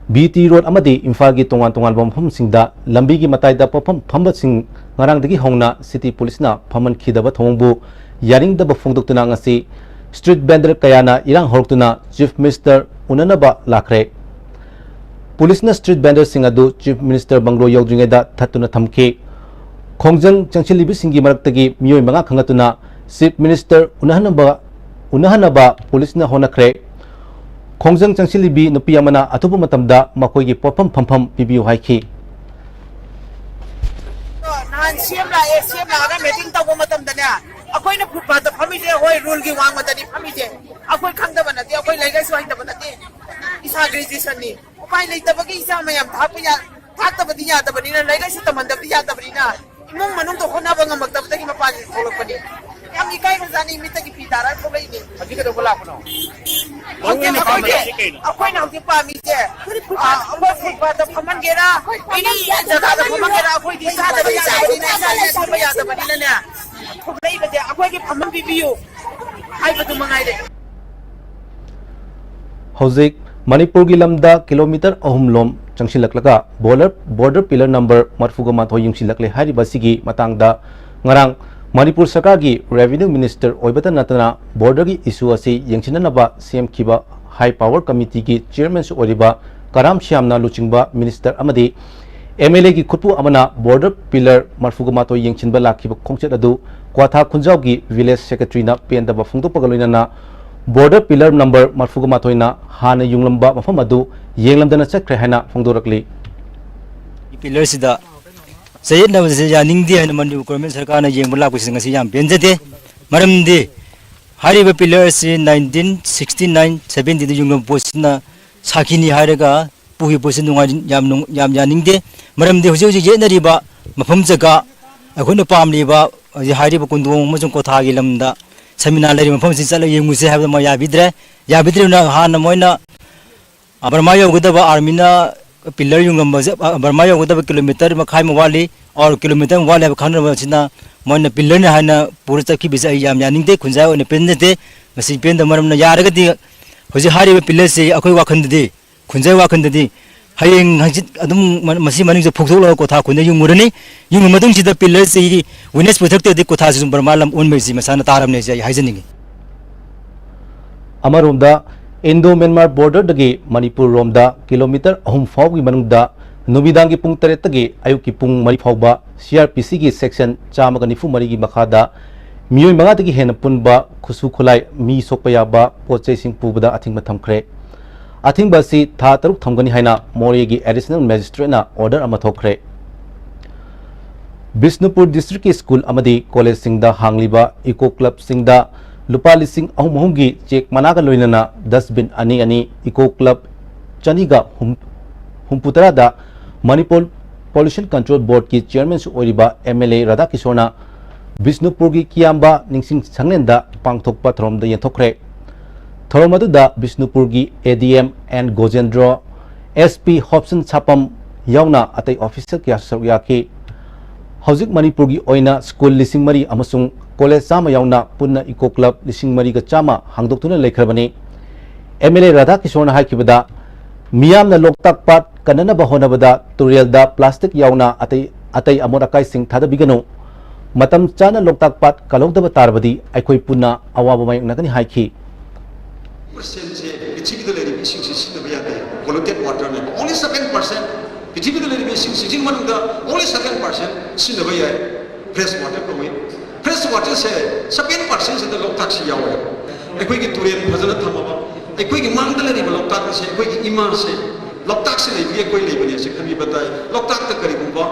ꯕꯤ ꯇꯤ ꯔꯣꯗ ꯑꯃꯗꯤ ꯏꯝꯐꯥꯜꯒꯤ ꯇꯣꯉꯥꯟ ꯇꯣꯉꯥꯟꯕ ꯃꯐꯝꯁꯤꯡꯗ ꯂꯝꯕꯤꯒꯤ ꯃꯇꯥꯏꯗ ꯄꯣꯠꯐꯝ ꯐꯝꯕꯁꯤꯡ ꯉꯔꯥꯡꯗꯒꯤ ꯍꯧꯅ ꯁꯤꯇꯤ ꯄꯨꯂꯤꯁꯅ ꯐꯝꯍꯟꯈꯤꯗꯕ ꯊꯧꯑꯣꯡꯕꯨ ꯌꯥꯅꯤꯡꯗꯕ ꯐꯣꯡꯗꯣꯛꯇꯨꯅ ꯉꯁꯤ ꯁ꯭ꯇ꯭ꯔꯤꯠ ꯚꯦꯟꯗꯔ ꯀꯌꯥꯅ ꯏꯔꯥꯡ ꯍꯧꯔꯛꯇꯨꯅ ꯆꯤꯐ ꯃꯤꯅꯤꯁꯇꯔ ꯎꯅꯅꯕ ꯂꯥꯛꯈ꯭ꯔꯦ꯫ ꯄꯨꯂꯤꯁꯅ ꯁ꯭ꯇ꯭ꯔꯤꯠ ꯚꯦꯟꯗꯔꯁꯤꯡ ꯑꯗꯨ ꯆꯤꯐ ꯃꯤꯅꯤꯁꯇꯔ ꯕꯪꯒ꯭ꯂꯣ ꯌꯧꯗ꯭ꯔꯤꯉꯩꯗ ꯊꯠꯇꯨꯅ ꯊꯝꯈꯤ꯫ ꯈꯣꯡꯖꯪ ꯆꯪꯁꯤꯜꯂꯤꯕꯁꯤꯡꯒꯤ ꯃꯔꯛꯇꯒꯤ ꯃꯤꯑꯣꯏ ꯃꯉꯥ ꯈꯪꯒꯠꯇꯨꯅ ꯆꯤꯐ ꯃꯤꯅꯤꯁꯇꯔ ꯎꯅꯍꯟꯅꯕ, ꯎꯅꯍꯟꯅꯕ ꯄꯨꯂꯤꯁꯅ ꯍꯣꯠꯅꯈ꯭ꯔꯦ꯫ ꯈꯣꯡꯖꯪ ꯆꯪꯁꯤꯜꯂꯤꯕꯤ ꯅꯨꯄꯤ ꯑꯃꯅ ꯑꯊꯨꯕ ꯃꯇꯝꯗ ꯃꯈꯣꯏꯒꯤ ꯄꯣꯠꯐꯝ ꯐꯝꯐꯝ ꯄꯤꯕꯤꯌꯨ ꯍꯥꯏꯈꯤ꯫ ꯅꯍꯥꯟ ꯁꯤ ꯑꯦꯝ ꯂꯥꯛꯑꯦ, ꯁꯤ ꯑꯦꯝ ꯂꯥꯛꯑꯒ ꯃꯤꯇꯤꯡ ꯇꯧꯕ ꯃꯇꯝꯗꯅꯦ, ꯑꯩꯈꯣꯏꯅ ꯐꯨꯠꯄꯥꯠꯇ ꯐꯝꯃꯤꯁꯦ, ꯍꯣꯏ, ꯔꯨꯜꯒꯤ ꯋꯥꯡꯃꯗꯅꯤ ꯐꯝꯃꯤꯁꯦ꯫ ꯑꯩꯈꯣꯏ ꯈꯪꯗꯕ ꯅꯠꯇꯦ, ꯑꯩꯈꯣꯏ ꯂꯥꯏꯔꯤꯛ ꯂꯥꯏꯁꯨ ꯍꯩꯇꯕ ꯅꯠꯇꯦ, ꯏꯁꯥ ꯒ꯭ꯔꯦꯖꯨꯑꯦꯁꯟꯅꯤ꯫ ꯎꯄꯥꯏ ꯂꯩꯇꯕꯒꯤ ꯏꯆꯥ ꯃꯌꯥꯝ ꯊꯥꯛꯄ ꯌꯥ-, ꯊꯥꯛꯇꯕꯗꯤ ꯌꯥꯗꯕꯅꯤꯅ, ꯂꯥꯏꯔꯤꯛ ꯂꯥꯏꯁꯨ ꯇꯝꯍꯟꯗꯕꯗꯤ ꯌꯥꯗꯕꯅꯤꯅ, ꯏꯃꯨꯡ ꯃꯅꯨꯡꯗ ꯍꯣꯠꯅꯕ ꯉꯝꯃꯛꯇꯕꯗꯒꯤ ꯃꯄꯥꯟ ꯊꯣꯛꯂꯛꯄꯅꯤ꯫ ꯌꯥꯝ ꯏꯀꯥꯏꯈ꯭ꯔꯖꯥꯠꯅꯤ, ꯃꯤꯠꯇꯒꯤ ꯐꯤ ꯇꯥꯔꯒ ꯊꯣꯛꯂꯛꯏꯅꯤ꯫ ꯍꯧꯖꯤꯛ ꯀꯩꯗꯧꯕ ꯂꯥꯛꯄꯅꯣ? ꯍꯧꯖꯤꯛ ꯑꯩꯈꯣꯏꯒꯤ, ꯑꯩꯈꯣꯏꯅ ꯍꯧꯖꯤꯛ ꯄꯥꯝꯃꯤꯁꯦ, ꯑ, ꯑꯩꯈꯣꯏ ꯐꯨꯠꯄꯥꯠꯇ ꯐꯝꯍꯟꯒꯦꯔꯥ, ꯑꯦꯅꯤ ꯖꯒꯥꯗ ꯐꯝꯍꯟꯒꯦꯔꯥ, ꯑꯩꯈꯣꯏꯗꯤ ꯆꯥꯗꯕ ꯌꯥꯗꯕꯅꯤꯅ, ꯏꯆꯥ ꯂꯥꯏꯔꯤꯛ ꯇꯝꯕ ꯌꯥꯗꯕꯅꯤꯅꯅꯦ, ꯊꯣꯛꯂꯛꯏꯕꯁꯦ ꯑꯩꯈꯣꯏꯒꯤ ꯐꯝꯐꯝ ꯄꯤꯕꯤꯌꯨ ꯍꯥꯏꯕꯗꯨ ꯃꯉꯥꯏꯔꯦ꯫ ꯍꯧꯖꯤꯛ ꯃꯅꯤꯄꯨꯔꯒꯤ ꯂꯝꯗ ꯀꯤꯂꯣꯃꯤꯇꯔ ꯑꯍꯨꯝ ꯂꯣꯝ ꯆꯪꯁꯤꯜꯂꯛꯂꯒ border, border pillar number ꯃꯔꯤꯐꯨꯒ ꯃꯥꯊꯣꯏ ꯌꯨꯡꯁꯤꯜꯂꯛꯂꯦ ꯍꯥꯏꯔꯤꯕ ꯑꯁꯤꯒꯤ ꯃꯇꯥꯡꯗ ꯉꯔꯥꯡ ꯃꯅꯤꯄꯨꯔ ꯁꯔꯀꯥꯔꯒꯤ revenue minister ꯑꯣꯏꯕꯇ ꯅꯠꯇꯅ borderꯒꯤ issue ꯑꯁꯤ ꯌꯦꯡꯁꯤꯟꯅꯅꯕ ꯁꯦꯝꯈꯤꯕ high power committeeꯒꯤ chairmanꯁꯨ ꯑꯣꯏꯔꯤꯕ ꯀꯔꯥꯝ ꯁ꯭ꯌꯥꯝꯅ ꯂꯨꯆꯤꯡꯕ minister ꯑꯃꯗꯤ MLAꯒꯤ ꯈꯨꯠꯄꯨ ꯑꯃꯅ border pillar ꯃꯔꯤꯐꯨꯒ ꯃꯥꯊꯣꯏ ꯌꯦꯡꯁꯤꯟꯕ ꯂꯥꯛꯈꯤꯕ ꯈꯣꯡꯆꯠ ꯑꯗꯨ ꯀ꯭ꯋꯥꯊꯥ ꯈꯨꯟꯖꯥꯎꯒꯤ village secretaryꯅ ꯄꯦꯟꯗꯕ ꯐꯣꯡꯗꯣꯛꯄꯒ ꯂꯣꯏꯅꯅ border pillar number ꯃꯔꯤꯐꯨꯒ ꯃꯥꯊꯣꯏꯅ ꯍꯥꯟꯅ ꯌꯨꯡꯂꯝꯕ ꯃꯐꯝ ꯑꯗꯨ ꯌꯦꯡꯂꯝꯗꯅ ꯆꯠꯈ꯭ꯔꯦ ꯍꯥꯏꯅ ꯐꯣꯡꯗꯣꯔꯛꯂꯤ꯫ ꯄꯤꯂꯔꯁꯤꯗ ꯆꯌꯦꯠꯅꯕꯁꯦ ꯌꯥꯅꯤꯡꯗꯦ ꯍꯥꯏꯅ ꯃꯅꯤꯄꯨꯔ ꯒꯣꯔꯃꯦꯟ ꯁꯔꯀꯥꯔꯅ ꯌꯦꯡꯕ ꯂꯥꯛꯄꯁꯤꯗ ꯉꯁꯤ ꯌꯥꯝ ꯄꯦꯟꯖꯗꯦ꯫ ꯃꯔꯝꯗꯤ ꯍꯥꯏꯔꯤꯕ ꯄꯤꯂꯔ ꯑꯁꯤ nineteen sixty nine seventy ꯗ ꯌꯨꯡꯂꯝꯕ ꯄꯣꯠꯁꯤꯅ ꯁꯥꯈꯤꯅꯤ ꯍꯥꯏꯔꯒ ꯄꯨꯈꯤꯕ ꯄꯣꯠꯁꯤ ꯅꯨꯡꯉꯥꯏ-, ꯌꯥꯝ ꯅꯨꯡ-, ꯌꯥꯝ ꯌꯥꯅꯤꯡꯗꯦ꯫ ꯃꯔꯝꯗꯤ ꯍꯧꯖꯤꯛ ꯍꯧꯖꯤꯛ ꯌꯦꯠꯅꯔꯤꯕ ꯃꯐꯝ ꯖꯒꯥ, ꯑꯩꯈꯣꯏꯅ ꯄꯥꯝꯂꯤꯕ ꯍꯧꯖꯤꯛ ꯍꯥꯏꯔꯤꯕ ꯀꯨꯟꯗꯣꯡ ꯑꯃꯁꯨꯡ ꯀꯣꯊꯥꯒꯤ ꯂꯝꯗ ꯁꯦꯃꯤꯅꯥꯔ ꯂꯩꯔꯤꯕ ꯃꯐꯝꯁꯤ ꯆꯠꯂꯒ ꯌꯦꯡꯉꯨꯁꯦ ꯍꯥꯏꯕꯗ ꯃꯣꯏ ꯌꯥꯕꯤꯗ꯭ꯔꯦ꯫ ꯌꯥꯕꯤꯗ꯭ꯔꯤꯕꯅ ꯍꯥꯟꯅ ꯃꯣꯏꯅ ꯕꯔꯃꯥ ꯌꯧꯒꯗꯕ ꯑꯥꯔꯃꯤꯅ ꯄꯤꯂꯔ ꯌꯨꯡꯂꯝꯕꯁꯦ, ꯕꯔꯃꯥ ꯌꯧꯒꯗꯕ ꯀꯤꯂꯣꯃꯤꯇꯔ ꯃꯈꯥꯏꯃꯨꯛ ꯋꯥꯠꯂꯤ, ꯑꯣꯔ ꯀꯤꯂꯣꯃꯤꯇꯔ ꯑꯃꯨꯛ ꯋꯥꯠꯂꯤ ꯍꯥꯏꯕ ꯈꯪꯅꯕ ꯑꯁꯤꯅ ꯃꯣꯏꯅ ꯄꯤꯂꯔꯅꯤ ꯍꯥꯏꯅ ꯄꯨꯔ ꯆꯠꯈꯤꯕꯁꯦ ꯑꯩ ꯌꯥꯝ ꯌꯥꯅꯤꯡꯗꯦ, ꯈꯨꯟꯖꯥꯏ ꯑꯣꯏꯅ ꯄꯦꯟꯖꯗꯦ꯫ ꯃꯁꯤ ꯄꯦꯟꯗꯕ ꯃꯔꯝꯅ ꯌꯥꯔꯒꯗꯤ ꯍꯧꯖꯤꯛ ꯍꯥꯏꯔꯤꯕ ꯄꯤꯂꯔꯁꯤ ꯑꯩꯈꯣꯏ ꯋꯥꯈꯜꯗꯗꯤ, ꯈꯨꯟꯖꯥꯏ ꯋꯥꯈꯜꯗꯗꯤ ꯍꯌꯦꯡ ꯍꯪꯆꯤꯠ ꯑꯗꯨꯝ ꯃ-, ꯃꯁꯤ ꯃꯅꯨꯡꯁꯦ ꯐꯨꯛꯊꯣꯛꯂꯒ ꯀꯣꯊꯥ ꯈꯨꯟꯗ ꯌꯨꯡꯉꯨꯔꯅꯤ꯫ ꯌꯨꯡꯉꯨ ꯃꯇꯨꯡꯁꯤꯗ ꯄꯤꯂꯔꯁꯤ ꯋꯤꯠꯅꯦꯁ ꯄꯨꯊꯛꯇ꯭ꯔꯗꯤ ꯀꯣꯊꯥꯁꯤ ꯁꯨꯝ ꯕꯔꯃꯥ ꯂꯝ ꯑꯣꯟꯕꯩꯁꯤ ꯃꯁꯥꯅ ꯇꯥꯔꯕꯅꯦꯁꯦ ꯑꯩ ꯍꯥꯏꯖꯅꯤꯡꯉꯤ꯫ ꯑꯃꯔꯣꯝꯗ, Indo Myanmar borderꯗꯒꯤ ꯃꯅꯤꯄꯨꯔ ꯔꯣꯝꯗ ꯀꯤꯂꯣꯃꯤꯇꯔ ꯑꯍꯨꯝ ꯐꯥꯎꯕꯒꯤ ꯃꯅꯨꯡꯗ ꯅꯨꯃꯤꯗꯥꯡꯒꯤ ꯄꯨꯡ ꯇꯔꯦꯠꯇꯒꯤ ꯑꯌꯨꯛꯀꯤ ꯄꯨꯡ ꯃꯔꯤ ꯐꯥꯎꯕ CrPCꯒꯤ section ꯆꯥꯝꯃꯒ ꯅꯤꯐꯨ ꯃꯔꯤꯒꯤ ꯃꯈꯥꯗ ꯃꯤꯑꯣꯏ ꯃꯉꯥꯗꯒꯤ ꯍꯦꯟꯅ ꯄꯨꯟꯕ ꯈꯨꯠꯁꯨ ꯈꯨꯠꯂꯥꯏ ꯃꯤ ꯁꯣꯛꯄ ꯌꯥꯕ ꯄꯣꯠ ꯆꯩꯁꯤꯡ ꯄꯨꯕꯗ ꯑꯊꯤꯡꯕ ꯊꯝꯈ꯭ꯔꯦ꯫ ꯑꯊꯤꯡꯕ ꯑꯁꯤ ꯊꯥ ꯇꯔꯨꯛ ꯊꯝꯒꯅꯤ ꯍꯥꯏꯅ ꯃꯣꯔꯦꯒꯤ Additional Magistrateꯅ order ꯑꯃ ꯊꯣꯛꯈ꯭ꯔꯦ꯫ ꯕꯤꯁꯅꯨꯄꯨꯔ districtꯀꯤ school ꯑꯃꯗꯤ collegeꯁꯤꯡꯗ ꯍꯥꯡꯂꯤꯕ eco clubꯁꯤꯡꯗ ꯂꯨꯄꯥ ꯂꯤꯁꯤꯡ ꯑꯍꯨꯝ ꯑꯍꯨꯝꯒꯤ cheque ꯃꯅꯥꯒ ꯂꯣꯏꯅꯅ dustbin ꯑꯅꯤ ꯑꯅꯤ, eco club ꯆꯅꯤꯒ ꯍꯨꯝꯐꯨ ꯇꯔꯥꯗ Manipur Pollution Control Boardꯀꯤ chairmanꯁꯨ ꯑꯣꯏꯔꯤꯕ MLA ꯔꯥꯙꯥꯀꯤꯁꯣꯔꯅ ꯕꯤꯁꯅꯨꯄꯨꯔꯒꯤ ꯀꯤꯌꯥꯝꯕ ꯅꯤꯡꯁꯤꯡ ꯁꯪꯂꯦꯟꯗ ꯄꯥꯡꯊꯣꯛꯄ ꯊꯧꯔꯝꯗ ꯌꯦꯟꯊꯣꯛꯈ꯭ꯔꯦ꯫ ꯊꯧꯔꯝ ꯑꯗꯨꯗ ꯕꯤꯁꯅꯨꯄꯨꯔꯒꯤ ADM N ꯒꯣꯖꯦꯟꯗ꯭ꯔꯣ, SP ꯍꯣꯞꯁꯟ ꯁꯥꯄꯝ ꯌꯥꯎꯅ ꯑꯇꯩ official ꯀꯌꯥꯁꯨ ꯁꯔꯨꯛ ꯌꯥꯈꯤ꯫ ꯍꯧꯖꯤꯛ ꯃꯅꯤꯄꯨꯔꯒꯤ ꯑꯣꯏꯅ school ꯂꯤꯁꯤꯡ ꯃꯔꯤ ꯑꯃꯁꯨꯡ college ꯆꯥꯝꯃ ꯌꯥꯎꯅ ꯄꯨꯟꯅ eco club ꯂꯤꯁꯤꯡ ꯃꯔꯤꯒ ꯆꯥꯝꯃ ꯍꯥꯡꯗꯣꯛꯇꯨꯅ ꯂꯩꯈ꯭ꯔꯕꯅꯤ꯫ MLA ꯔꯥꯙꯥꯀꯤꯁꯣꯔꯅ ꯍꯥꯏꯈꯤꯕꯗ, ꯃꯤꯌꯥꯝꯅ ꯂꯣꯛꯇꯥꯛ ꯄꯥꯠ ꯀꯟꯅꯅꯕ ꯍꯣꯠꯅꯕꯗ ꯇꯨꯔꯦꯜꯗ plastic ꯌꯥꯎꯅ ꯑꯇꯩ ꯑꯇꯩ ꯑꯃꯣꯠ ꯑꯀꯥꯏꯁꯤꯡ ꯊꯥꯗꯕꯤꯒꯅꯨ꯫ ꯃꯇꯝ ꯆꯥꯅ ꯂꯣꯛꯇꯥꯛ ꯄꯥꯠ ꯀꯜꯍꯧꯗꯕ ꯇꯥꯔꯕꯗꯤ ꯑꯩꯈꯣꯏ ꯄꯨꯟꯅ ꯑꯋꯥꯕ ꯃꯥꯌꯣꯛꯅꯒꯅꯤ ꯍꯥꯏꯈꯤ꯫ Percent ꯁꯦ ꯄ꯭ꯔꯤꯊꯤꯕꯤꯗ ꯂꯩꯔꯤꯕ ꯏꯁꯤꯡꯁꯤ ꯁꯤꯖꯤꯟꯅꯕ ꯌꯥꯗꯦ꯫ Polluted water ꯅꯦ꯫ Only seven percent꯫ ꯄ꯭ꯔꯤꯊꯤꯕꯤꯗ ꯂꯩꯔꯤꯕ ꯏꯁꯤꯡꯁꯤꯒꯤ ꯃꯅꯨꯡꯗ only seven percent ꯁꯤꯖꯤꯟꯅꯕ ꯌꯥꯏ꯫ Fresh water ꯀꯧꯏ꯫ Fresh water ꯁꯦ seven percent ꯁꯤꯗ ꯂꯣꯛꯇꯥꯛꯁꯤ ꯌꯥꯎꯋꯦ꯫ ꯑꯩꯈꯣꯏꯒꯤ ꯇꯨꯔꯦꯜ ꯐꯖꯅ ꯊꯝꯃꯕ, ꯑꯩꯈꯣꯏꯒꯤ ꯃꯥꯡꯗ ꯂꯩꯔꯤꯕ ꯂꯣꯛꯇꯥꯛ ꯑꯁꯦ ꯑꯩꯈꯣꯏꯒꯤ ꯏꯃꯥꯁꯦ, ꯂꯣꯛꯇꯥꯛꯁꯤ ꯂꯩꯕꯒꯤ ꯑꯩꯈꯣꯏ ꯂꯩꯕꯅꯦ ꯁꯤ ꯈꯟꯕꯤꯕ ꯇꯥꯏ꯫ ꯂꯣꯛꯇꯥꯛꯇ ꯀꯔꯤꯒꯨꯝꯕ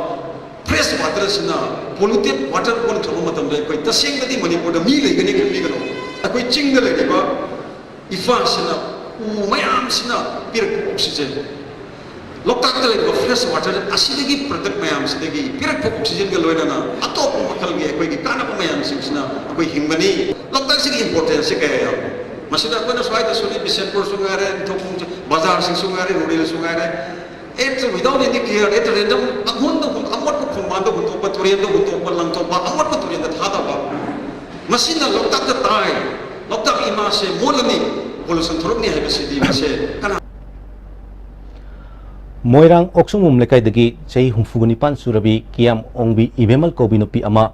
fresh water ꯁꯤꯅ polluted water ꯑꯣꯟꯈ꯭ꯔꯕ ꯃꯇꯝꯗ ꯑꯩꯈꯣꯏ ꯇꯁꯦꯡꯕꯗꯤ ꯃꯅꯤꯄꯨꯔꯗ ꯃꯤ ꯂꯩꯒꯅꯤ ꯈꯟꯕꯤꯒꯅꯨ꯫ ꯑꯩꯈꯣꯏ ꯆꯤꯡꯗ ꯂꯩꯔꯤꯕ ꯏꯐꯥꯁꯤꯅ, ꯎ ꯃꯌꯥꯝꯁꯤꯅ ꯄꯤꯔꯛꯄ oxygen, ꯂꯣꯛꯇꯥꯛꯇ ꯂꯩꯔꯤꯕ fresh water ꯑꯁꯤꯗꯒꯤ product ꯃꯌꯥꯝꯁꯤꯗꯒꯤ ꯄꯤꯔꯛꯄ oxygen ꯒ ꯂꯣꯏꯅꯅ ꯑꯇꯣꯞꯄ ꯃꯈꯜꯒꯤ ꯑꯩꯈꯣꯏꯒꯤ ꯀꯥꯟꯅꯕ ꯃꯌꯥꯝꯁꯤꯡꯁꯤꯅ ꯑꯩꯈꯣꯏ ꯍꯤꯡꯕꯅꯤ꯫ ꯂꯣꯛꯇꯥꯛꯁꯤꯒꯤ importance ꯁꯦ ꯀꯌꯥ ꯌꯥꯝꯃꯤ꯫ ꯃꯁꯤꯗ ꯑꯩꯈꯣꯏꯅ ꯁ꯭ꯋꯥꯏꯗꯁꯨꯅꯤ, ꯕꯤꯁꯦꯟꯄꯨꯔꯁꯨ ꯉꯥꯏꯔꯦ, ꯅꯤꯡꯊꯧꯈꯣꯡ ꯕꯖꯥꯔꯁꯤꯡꯁꯨ ꯉꯥꯏꯔꯦ, ꯔꯨꯔꯦꯜꯁꯨ ꯉꯥꯏꯔꯦ, at without any care, at random, ꯄꯪꯍꯨꯟꯗ ꯍꯨꯟ-, ꯑꯃꯣꯠꯄ ꯈꯣꯡꯕꯥꯟꯗ ꯍꯨꯟꯗꯣꯛꯄ, ꯇꯨꯔꯦꯜꯗ ꯍꯨꯟꯗꯣꯛꯄ, ꯂꯪꯊꯣꯛꯄ, ꯑꯃꯣꯠꯄ ꯇꯨꯔꯦꯜꯗ ꯊꯥꯗꯕ, ꯃꯁꯤꯅ ꯂꯣꯛꯇꯥꯛꯇ ꯇꯥꯏ꯫ ꯂꯣꯛꯇꯥꯛ ꯏꯃꯥꯁꯦ ꯃꯣꯠꯂꯅꯤ, pollution ꯊꯣꯛꯂꯛꯅꯤ ꯍꯥꯏꯕꯁꯤꯗꯤ ꯃꯁꯦ ꯀꯅꯥ ꯃꯣꯏꯔꯥꯡ ꯑꯣꯛꯁꯨꯡꯕꯝ ꯂꯩꯀꯥꯏꯗꯒꯤ ꯆꯍꯤ ꯍꯨꯝꯐꯨꯒ ꯅꯤꯄꯥꯟ ꯁꯨꯔꯕꯤ ꯀꯤꯌꯥꯝ ꯑꯣꯡꯕꯤ ꯏꯕꯦꯝꯃꯜ ꯀꯧꯕꯤ ꯅꯨꯄꯤ ꯑꯃ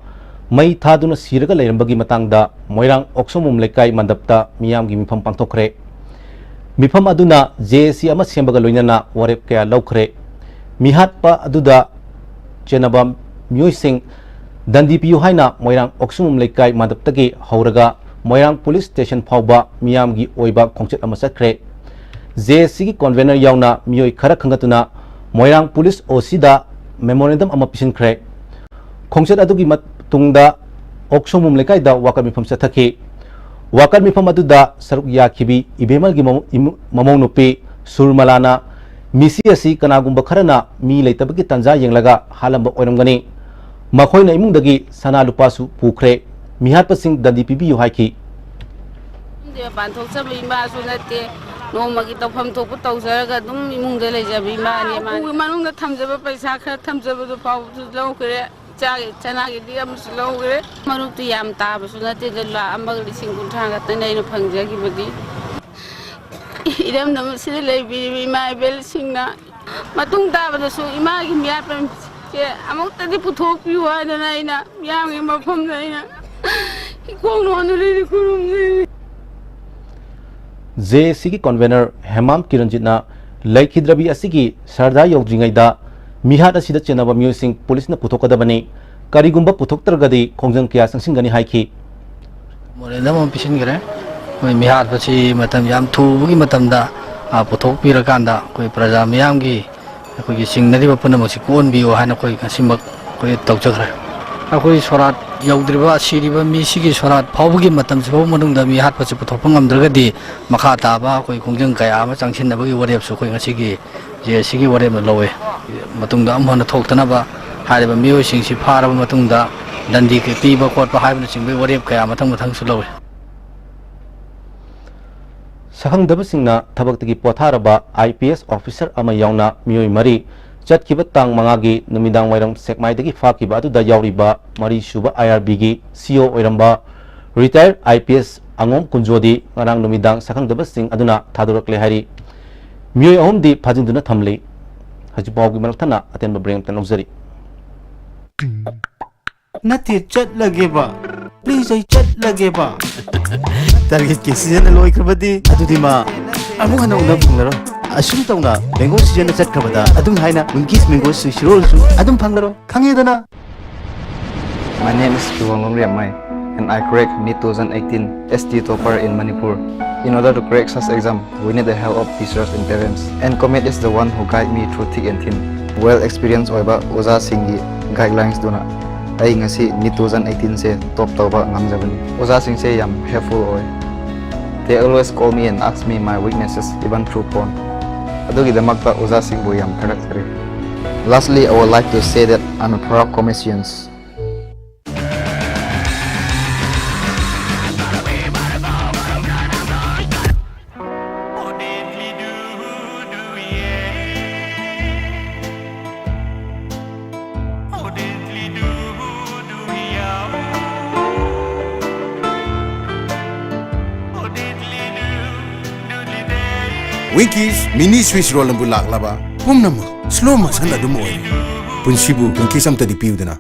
ꯃꯩ ꯊꯥꯗꯨꯅ ꯁꯤꯔꯒ ꯂꯩꯔꯝꯕꯒꯤ ꯃꯇꯥꯡꯗ ꯃꯣꯏꯔꯥꯡ ꯑꯣꯛꯁꯨꯡꯕꯝ ꯂꯩꯀꯥꯏ ꯃꯟꯗꯞꯇ ꯃꯤꯌꯥꯝꯒꯤ ꯃꯤꯐꯝ ꯄꯥꯡꯊꯣꯛꯈ꯭ꯔꯦ꯫ ꯃꯤꯐꯝ ꯑꯗꯨꯅ JAC ꯑꯃ ꯁꯦꯝꯕꯒ ꯂꯣꯏꯅꯅ ꯋꯥꯔꯦꯞ ꯀꯌꯥ ꯂꯧꯈ꯭ꯔꯦ꯫ ꯃꯤꯍꯥꯠꯄ ꯑꯗꯨꯗ ꯆꯦꯟꯅꯕ ꯃꯤꯑꯣꯏꯁꯤꯡ ꯗꯟꯗꯤ ꯄꯤꯌꯨ ꯍꯥꯏꯅ ꯃꯣꯏꯔꯥꯡ ꯑꯣꯛꯁꯨꯡꯕꯝ ꯂꯩꯀꯥꯏ ꯃꯟꯗꯞꯇꯒꯤ ꯍꯧꯔꯒ ꯃꯣꯏꯔꯥꯡ police station ꯐꯥꯎꯕ ꯃꯤꯌꯥꯝꯒꯤ ꯑꯣꯏꯕ ꯈꯣꯡꯆꯠ ꯑꯃ ꯆꯠꯈ꯭ꯔꯦ꯫ JAC ꯒꯤ convener ꯌꯥꯎꯅ ꯃꯤꯑꯣꯏ ꯈꯔ ꯈꯟꯒꯠꯇꯨꯅ ꯃꯣꯏꯔꯥꯡ police OC ꯗ memorandum ꯑꯃ ꯄꯤꯁꯤꯟꯈ꯭ꯔꯦ꯫ ꯈꯣꯡꯆꯠ ꯑꯗꯨꯒꯤ ꯃꯇꯨꯡꯗ ꯑꯣꯛꯁꯣꯝꯕꯨꯝ ꯂꯩꯀꯥꯏꯗ ꯋꯥꯀꯠ ꯃꯤꯐꯝ ꯆꯠꯊꯈꯤ꯫ ꯋꯥꯀꯠ ꯃꯤꯐꯝ ꯑꯗꯨꯗ ꯁꯔꯨꯛ ꯌꯥꯈꯤꯕꯤ ꯏꯕꯦꯝꯃꯜꯒꯤ ꯃꯃꯧ-, ꯏꯃꯨ-, ꯃꯃꯧ ꯅꯨꯄꯤ ꯁꯨꯔꯃꯂꯥꯅ ꯃꯤꯁꯤ ꯑꯁꯤ ꯀꯅꯥꯒꯨꯝꯕ ꯈꯔꯅ ꯃꯤ ꯂꯩꯇꯕꯒꯤ ꯇꯥꯟꯖꯥ ꯌꯦꯡꯂꯒ ꯍꯥꯠꯂꯝꯕ ꯑꯣꯏꯔꯝꯒꯅꯤ꯫ ꯃꯈꯣꯏꯅ ꯏꯃꯨꯡꯗꯒꯤ ꯁꯅꯥ ꯂꯨꯄꯥꯁꯨ ꯄꯨꯈ꯭ꯔꯦ꯫ ꯃꯤꯍꯥꯠꯄꯁꯤꯡ ꯗꯟꯗꯤ ꯄꯤꯕꯤꯌꯨ ꯍꯥꯏꯈꯤ꯫ ꯌꯨꯝꯗꯤ ꯃꯄꯥꯟ ꯊꯣꯛꯆꯕ ꯏꯃꯥꯁꯨ ꯅꯠꯇꯦ꯫ ꯅꯣꯡꯃꯒꯤ ꯇꯧꯐꯝ ꯊꯣꯛꯄ ꯇꯧꯖꯔꯒ ꯑꯗꯨꯝ ꯏꯃꯨꯡꯗ ꯂꯩꯖꯕ ꯏꯃꯥꯅꯦ, ꯃꯥꯅꯦ꯫ ꯎꯄꯨꯒꯤ ꯃꯅꯨꯡꯗ ꯊꯝꯖꯕ ꯄꯩꯁꯥ ꯈꯔ ꯊꯝꯖꯕꯗꯨ ꯐꯥꯎꯕꯁꯨ ꯂꯧꯈ꯭ꯔꯦ꯫ ꯏꯆꯥꯒꯤ, ꯏꯆꯥꯅꯥꯒꯤꯗꯤ ꯑꯃꯁꯨ ꯂꯧꯈ꯭ꯔꯦ꯫ ꯃꯔꯨꯞꯇꯤ ꯌꯥꯝ ꯇꯥꯕꯁꯨ ꯅꯠꯇꯦꯗ, ꯂꯥꯈ ꯑꯃꯒ ꯂꯤꯁꯤꯡ ꯀꯨꯟꯊ꯭ꯔꯥ ꯈꯛꯇꯅꯦ ꯑꯩꯅ ꯐꯪꯖꯈꯤꯕꯗꯤ꯫ ꯏꯔꯝꯗꯝ ꯑꯁꯤꯗ ꯂꯩꯕꯤꯔꯤꯕ ꯏꯃꯥ ꯏꯕꯦꯜꯁꯤꯡꯅ ꯃꯇꯨꯡ ꯇꯥꯕꯗꯁꯨ ꯏꯃꯥꯒꯤ ꯃꯤꯍꯥꯠꯄꯁꯦ ꯑꯃꯨꯛꯇꯗꯤ ꯄꯨꯊꯣꯛꯄꯤꯌꯨ ꯍꯥꯏꯗꯅ ꯑꯩꯅ ꯃꯤꯌꯥꯝꯒꯤ ꯃꯐꯝꯗ ꯑꯩꯅ ꯏꯀꯣꯛ ꯅꯣꯟꯗꯨꯅ ꯈꯨꯔꯨꯝꯖꯔꯤ꯫ ꯖꯦ ꯑꯦ ꯁꯤꯒꯤ ꯀꯟꯚꯦꯅꯔ ꯍꯦꯃꯥꯝ ꯀꯤꯔꯟꯖꯤꯠꯅ ꯂꯩꯈꯤꯗ꯭ꯔꯕꯤ ꯑꯁꯤꯒꯤ ꯁꯔꯗꯥ ꯌꯧꯗ꯭ꯔꯤꯉꯩꯗ ꯃꯤꯍꯥꯠ ꯑꯁꯤꯗ ꯆꯦꯟꯅꯕ ꯃꯤꯑꯣꯏꯁꯤꯡ ꯄꯨꯂꯤꯁꯅ ꯄꯨꯊꯣꯛꯀꯗꯕꯅꯤ, ꯀꯔꯤꯒꯨꯝꯕ ꯄꯨꯊꯣꯛꯇ꯭ꯔꯒꯗꯤ ꯈꯣꯡꯖꯪ ꯀꯌꯥ ꯆꯪꯁꯤꯟꯒꯅꯤ ꯍꯥꯏꯈꯤ꯫ ꯃꯣꯔꯦꯗ ꯑꯃ ꯄꯤꯁꯤꯟꯈ꯭ꯔꯦ꯫ ꯑꯩꯈꯣꯏ ꯃꯤꯍꯥꯠꯄꯁꯤ ꯃꯇꯝ ꯌꯥꯝ ꯊꯨꯕꯒꯤ ꯃꯇꯝꯗ, ꯑ, ꯄꯨꯊꯣꯛꯄꯤꯔꯀꯥꯟꯗ ꯑꯩꯈꯣꯏ ꯄ꯭ꯔꯖꯥ ꯃꯤꯌꯥꯝꯒꯤ ꯑꯩꯈꯣꯏꯒꯤ ꯆꯤꯡꯅꯔꯤꯕ ꯄꯨꯝꯅꯃꯛꯁꯤ ꯀꯣꯛꯍꯟꯕꯤꯌꯨ ꯍꯥꯏꯅ ꯑꯩꯈꯣꯏ ꯉꯁꯤꯃꯛ ꯑꯩꯈꯣꯏ ꯇꯧꯖꯈ꯭ꯔꯦ꯫ ꯑꯩꯈꯣꯏ ꯁꯣꯔꯥꯠ ꯌꯧꯗ꯭ꯔꯤꯕ ꯁꯤꯔꯤꯕ ꯃꯤꯁꯤꯒꯤ ꯁꯣꯔꯥꯠ ꯐꯥꯎꯕꯒꯤ ꯃꯇꯝꯁꯤ ꯐꯥꯎꯕ ꯃꯅꯨꯡꯗ ꯃꯤꯍꯥꯠꯄꯁꯤ ꯄꯨꯊꯣꯛꯄ ꯉꯝꯗ꯭ꯔꯒꯗꯤ ꯃꯈꯥ ꯇꯥꯕ ꯑꯩꯈꯣꯏ ꯈꯣꯡꯖꯪ ꯀꯌꯥ ꯑꯃ ꯆꯪꯁꯤꯟꯅꯕꯒꯤ ꯋꯥꯔꯦꯞꯁꯨ ꯑꯩꯈꯣꯏ ꯉꯁꯤꯒꯤ ꯖꯦ ꯑꯦ ꯁꯤꯒꯤ ꯋꯥꯔꯦꯞꯅ ꯂꯧꯋꯦ꯫ ꯃꯇꯨꯡꯗ ꯑꯃꯨꯛ ꯍꯟꯅ ꯊꯣꯛꯇꯅꯕ ꯍꯥꯏꯔꯤꯕ ꯃꯤꯑꯣꯏꯁꯤꯡꯁꯤ ꯐꯥꯔꯕ ꯃꯇꯨꯡꯗ ꯗꯟꯗꯤ ꯄꯤꯕ ꯈꯣꯠꯄ ꯍꯥꯏꯕꯅꯆꯤꯡꯕꯒꯤ ꯋꯥꯔꯦꯞ ꯀꯌꯥ ꯃꯊꯪ ꯃꯊꯪꯁꯨ ꯂꯧꯋꯤ꯫ ꯁꯛꯈꯪꯗꯕꯁꯤꯡꯅ ꯊꯕꯛꯇꯒꯤ ꯄꯣꯊꯥꯔꯕ ꯑꯥꯏ ꯄꯤ ꯑꯦꯁ ꯑꯣꯐꯤꯁꯔ ꯑꯃ ꯌꯥꯎꯅ ꯃꯤꯑꯣꯏ ꯃꯔꯤ ꯆꯠꯈꯤꯕ ꯇꯥꯡ ꯃꯉꯥꯒꯤ ꯅꯨꯃꯤꯗꯥꯡ ꯋꯥꯏꯔꯝ ꯁꯦꯛꯃꯥꯏꯗꯒꯤ ꯐꯥꯈꯤꯕ ꯑꯗꯨꯗ ꯌꯥꯎꯔꯤꯕ ꯃꯔꯤꯁꯨꯕ ꯑꯥꯏ ꯑꯥꯔ ꯕꯤꯒꯤ ꯁꯤ ꯏ ꯑꯣ ꯑꯣꯏꯔꯝꯕ ꯔꯤꯇꯥꯌꯔ ꯑꯥꯏ ꯄꯤ ꯑꯦꯁ ꯑꯉꯣꯝ ꯀꯨꯟꯖꯣꯗꯤ ꯉꯔꯥꯡ ꯅꯨꯃꯤꯗꯥꯡ ꯁꯛꯈꯪꯗꯕꯁꯤꯡ ꯑꯗꯨꯅ ꯊꯥꯗꯣꯔꯛꯂꯦ ꯍꯥꯏꯔꯤ꯫ ꯃꯤꯑꯣꯏ ꯑꯍꯨꯝꯗꯤ ꯐꯥꯖꯤꯟꯗꯨꯅ ꯊꯝꯂꯤ꯫ ꯍꯧꯖꯤꯛ ꯐꯥꯎꯒꯤ ꯃꯔꯛ ꯊꯠꯅ ꯑꯇꯦꯟꯕ ꯕ꯭ꯔꯦꯛ ꯑꯃꯇ ꯂꯧꯖꯔꯤ꯫ ꯅꯠꯇꯦ, ꯆꯠꯂꯒꯦꯕ꯫ ꯄ꯭ꯂꯤꯖ, ꯑꯩ ꯆꯠꯂꯒꯦꯕ꯫ ꯇꯥꯔꯒꯦꯠꯀꯤ ꯁꯤꯖꯟꯅ ꯂꯣꯏꯈ꯭ꯔꯕꯗꯤ ꯑꯗꯨꯗꯤ ꯃꯥ ꯑꯃꯨꯛ ꯍꯟꯅ ꯎꯅꯕ ꯐꯪꯂꯔꯣꯏ꯫ ꯑꯁꯨꯝ ꯇꯧꯅ ꯃꯦꯡꯒꯣ ꯁꯤꯖꯟꯅ ꯆꯠꯈ꯭ꯕꯗ ꯑꯗꯨꯝ ꯍꯥꯏꯅ ꯋꯤꯡꯀꯤꯁ ꯃꯦꯡꯒꯣ ꯁ꯭ꯋꯤꯁ ꯔꯣꯜꯁꯨ ꯑꯗꯨꯝ ꯐꯪꯂꯔꯣꯏ꯫ ꯈꯪꯉꯦꯗꯅ? My name is Kiwalnung Riammai, and I cracked NEET two thousand eighteen S T topper in Manipur. In order to crack such exam, we need the help of teachers and parents. And Comet is the one who guide me through thick and thin. Well experienced ꯑꯣꯏꯕ ꯑꯣꯖꯥꯁꯤꯡꯒꯤ guidelines ꯗꯨꯅ ꯑꯩ ꯉꯁꯤ NEET two thousand eighteen ꯁꯦ top ꯇꯧꯕ ꯉꯝꯖꯕꯅꯤ꯫ ꯑꯣꯖꯥꯁꯤꯡꯁꯦ ꯌꯥꯝ helpful ꯑꯣꯏ꯫ They always call me and ask me my weaknesses even through phone. ꯑꯗꯨꯒꯤꯗꯃꯛꯇ ꯑꯣꯖꯥꯁꯤꯡꯕꯨ ꯌꯥꯝ ꯊꯥꯒꯠꯆꯔꯤ꯫ Lastly, I would like to say that I'm a proud Cometians. Winkies mini Swiss roll ꯑꯃꯕꯨ ꯂꯥꯛꯂꯕ ꯄꯨꯝꯅꯃꯛ slow motion ꯑꯗꯨꯝ ꯑꯣꯏꯔꯦ꯫ ꯄꯨꯟꯁꯤꯕꯨ Winkies ꯑꯝꯇꯗꯤ ꯄꯤꯌꯨꯗꯅ꯫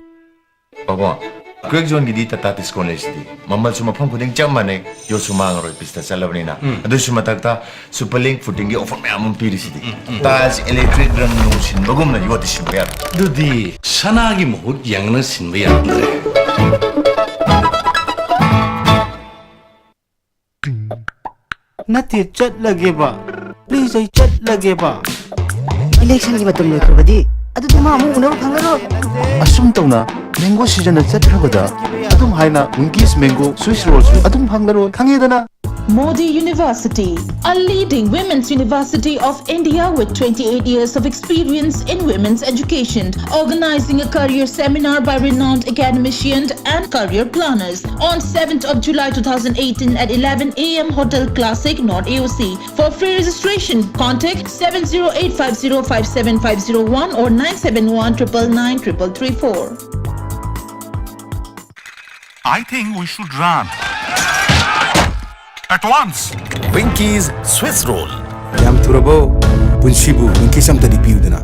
ꯄꯥꯕꯨꯡ, ꯀ꯭ꯔꯦꯛ ꯖꯣꯟꯒꯤꯗꯤ ꯇꯥꯇꯥ ꯇꯤꯁꯀꯣꯟ ꯂꯩꯁꯤꯗꯤ꯫ ꯃꯃꯜꯁꯨ ꯃꯐꯝ ꯈꯨꯗꯤꯡ ꯆꯞ ꯃꯥꯟꯅꯩ, ꯌꯣꯠꯁꯨ ꯃꯥꯡꯉꯔꯣꯏ ꯄꯤꯁꯇ ꯆꯠꯂꯕꯅꯤꯅ꯫ ꯎꯝ꯫ ꯑꯗꯨꯁꯨ ꯃꯊꯛꯇ ꯁꯨꯄꯔ ꯂꯤꯡ ꯐꯨꯇꯤꯡꯒꯤ ꯑꯣꯐꯔ ꯃꯌꯥꯝ ꯑꯃ ꯄꯤꯔꯤꯁꯤꯗꯤ꯫ ꯎꯝ, ꯎꯝ꯫ ꯇꯥꯏꯜꯁ ꯏꯂꯦꯛꯇ꯭ꯔꯤꯛ ꯔꯪ ꯅꯨꯡ ꯁꯤꯟꯕꯒꯨꯝꯅ ꯌꯣꯠꯇꯤ ꯁꯤꯟꯕ ꯌꯥꯔꯣꯏ꯫ ꯑꯗꯨꯗꯤ ꯁꯅꯥꯒꯤ ꯃꯍꯨꯠ ꯌꯦꯡꯅ ꯁꯤꯟꯕ ꯌꯥꯔꯝꯗ꯭ꯔꯦ꯫ ꯅꯠꯇꯦ, ꯆꯠꯂꯒꯦꯕ꯫ Please, ꯑꯩ ꯆꯠꯂꯒꯦꯕ꯫ ꯏꯂꯦꯛꯁꯟꯒꯤ ꯃꯇꯝ ꯂꯣꯏꯈ꯭ꯔꯕꯗꯤ ꯑꯗꯨꯗꯤ ꯃꯥ ꯑꯃꯨꯛ ꯎꯅꯕ ꯐꯪꯉꯔꯣꯏ꯫ ꯑꯁꯨꯝ ꯇꯧꯅ ꯃꯦꯡꯒꯣ ꯁꯤꯖꯟꯅ ꯆꯠꯈ꯭ꯔꯕꯗ ꯑꯗꯨꯝ ꯍꯥꯏꯅ ꯋꯤꯡꯀꯤꯁ ꯃꯦꯡꯒꯣ ꯁ꯭ꯋꯤꯁ ꯔꯣꯜꯁꯨ ꯑꯗꯨꯝ ꯐꯪꯂꯔꯣꯏ, ꯈꯪꯉꯦꯗꯅ? Modi University, a leading women's university of India with twenty-eight years of experience in women's education, organizing a career seminar by renowned academicians and career planners on seventh of July two thousand eighteen at eleven a m Hotel Classic, North A O C. For free registration, contact seven zero eight five zero five seven five zero one or nine seven one triple nine triple three four. I think we should run. At once. Winkies Swiss Roll. ꯌꯥꯝ ꯊꯨꯔꯕꯣ? ꯄꯨꯟꯁꯤꯕꯨ Winkies ꯑꯝꯇꯗꯤ ꯄꯤꯌꯨꯗꯅ꯫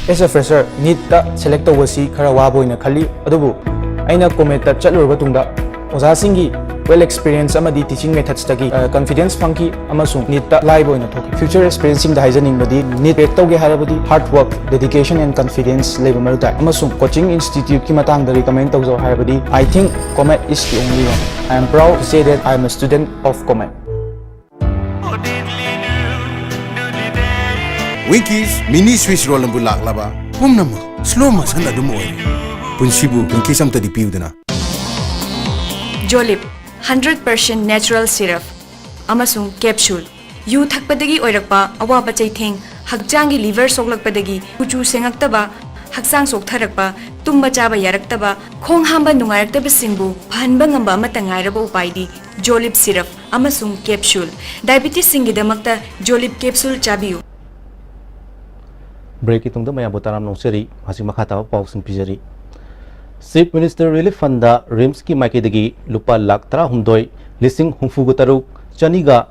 As a fresher, ꯅꯤꯠꯇ select ꯇꯧꯕꯁꯤ ꯈꯔ ꯋꯥꯕ ꯑꯣꯏꯅ ꯈꯜꯂꯤ, ꯑꯗꯨꯕꯨ ꯑꯩꯅ ꯀꯣꯃꯦꯠꯇ ꯆꯠꯂꯨꯔꯕ ꯇꯨꯡꯗ ꯑꯣꯖꯥꯁꯤꯡꯒꯤ well experience ꯑꯃꯗꯤ teaching methodsꯇꯒꯤ, ꯑ, confidence ꯐꯪꯈꯤ ꯑꯃꯁꯨꯡ ꯅꯤꯠꯇ ꯂꯥꯏꯕ ꯑꯣꯏꯅ ꯊꯣꯛꯈꯤ꯫ Future aspirantꯁꯤꯡꯗ ꯍꯥꯏꯖꯅꯤꯡꯕꯗꯤ, ꯅꯤꯠ crack ꯇꯧꯒꯦ ꯍꯥꯏꯔꯕꯗꯤ hard work, dedication and confidence ꯂꯩꯕ ꯃꯔꯨ ꯇꯥꯏ, ꯑꯃꯁꯨꯡ coaching instituteꯀꯤ ꯃꯇꯥꯡꯗ recommend ꯇꯧꯖꯧ ꯍꯥꯏꯔꯕꯗꯤ, I think Comet is the only one. I am proud to say that I am a student of Comet. Winkies mini Swiss roll ꯑꯃꯕꯨ ꯂꯥꯛꯂꯕ ꯄꯨꯝꯅꯃꯛ slow motion ꯑꯗꯨꯝ ꯑꯣꯏꯔꯦ꯫ ꯄꯨꯟꯁꯤꯕꯨ Winkies ꯑꯝꯇꯗꯤ ꯄꯤꯌꯨꯗꯅ꯫ Jolib, hundred percent natural syrup ꯑꯃꯁꯨꯡ capsule꯫ U ꯊꯛꯄꯗꯒꯤ ꯑꯣꯏꯔꯛꯄ ꯑꯋꯥꯕ ꯆꯩꯊꯦꯡ, ꯍꯛꯆꯥꯡꯒꯤ liver ꯁꯣꯛꯂꯛꯄꯗꯒꯤ ꯀꯨꯆꯨ ꯁꯦꯡꯉꯛꯇꯕ, ꯍꯛꯆꯥꯡ ꯆꯣꯛꯊꯔꯛꯄ, ꯇꯨꯝꯕ ꯆꯥꯕ ꯌꯥꯔꯛꯇꯕ, ꯈꯣꯡ ꯍꯥꯝꯕ ꯅꯨꯡꯉꯥꯏꯔꯛꯇꯕꯁꯤꯡꯕꯨ ꯐꯍꯟꯕ ꯉꯝꯕ ꯑꯃꯠꯇ ꯉꯥꯏꯔꯕ ꯎꯄꯥꯏꯗꯤ Jolib syrup ꯑꯃꯁꯨꯡ capsule꯫ Diabetesꯁꯤꯡꯒꯤꯗꯃꯛꯇ Jolib capsule ꯆꯥꯕꯤꯌꯨ꯫ Breakꯀꯤ ꯇꯨꯡꯗ ꯃꯌꯥꯝꯕꯨ ꯇꯔꯥꯝꯅ ꯑꯣꯛꯆꯔꯤ꯫ ꯍꯧꯖꯤꯛ ꯃꯈꯥ ꯇꯥꯕ ꯄꯥꯎꯁꯤꯡ ꯄꯤꯖꯔꯤ꯫ Chief Minister Relief Fundꯗ RIMSꯀꯤ ꯃꯥꯏꯀꯩꯗꯒꯤ ꯂꯨꯄꯥ ꯂꯥꯈ ꯇꯔꯥꯍꯨꯝꯗꯣꯏ ꯂꯤꯁꯤꯡ ꯍꯨꯝꯐꯨꯒ ꯇꯔꯨꯛ ꯆꯅꯤꯒ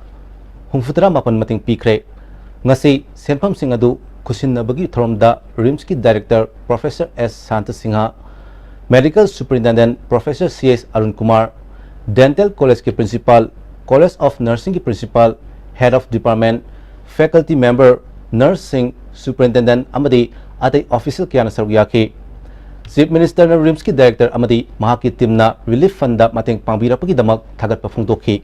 ꯍꯨꯝꯐꯨꯇꯔꯥ ꯃꯥꯄꯟ ꯃꯇꯦꯡ ꯄꯤꯈ꯭ꯔꯦ꯫ ꯉꯁꯤ ꯁꯦꯟꯐꯝꯁꯤꯡ ꯑꯗꯨ ꯈꯨꯠꯁꯤꯟꯅꯕꯒꯤ ꯊꯧꯔꯝꯗ ꯔꯤꯝꯁꯀꯤ director professor S Shanta Singha, medical superintendent professor C S Arun Kumar, dental ꯀꯣꯂꯦꯖꯀꯤ ꯄ꯭ꯔꯤꯟꯁꯤꯄꯥꯜ, ꯀꯣꯂꯦꯖ ꯑꯣꯐ ꯅꯔꯁꯤꯡꯒꯤ principal, head of department, faculty member, ꯅꯔꯁꯁꯤꯡ, ꯁꯨꯄꯔꯤꯟꯇꯦꯟꯗꯦꯟꯠ ꯑꯃꯗꯤ ꯑꯇꯩ ꯑꯣꯐꯤꯁꯤꯌꯦꯜ ꯀꯌꯥꯅ ꯁꯔꯨꯛ ꯌꯥꯈꯤ꯫ ꯆꯤꯐ ꯃꯤꯅꯤꯁꯇꯔꯅ ꯔꯤꯝꯁꯀꯤ ꯗꯥꯏꯔꯦꯛꯇꯔ ꯑꯃꯗꯤ ꯃꯍꯥꯛꯀꯤ ꯇꯤꯝꯅ ꯔꯤꯂꯤꯐ ꯐꯟꯗ ꯃꯇꯦꯡ ꯄꯥꯡꯕꯤꯔꯛꯄꯒꯤꯗꯃꯛ ꯊꯥꯒꯠꯄ ꯐꯣꯡꯗꯣꯛꯈꯤ꯫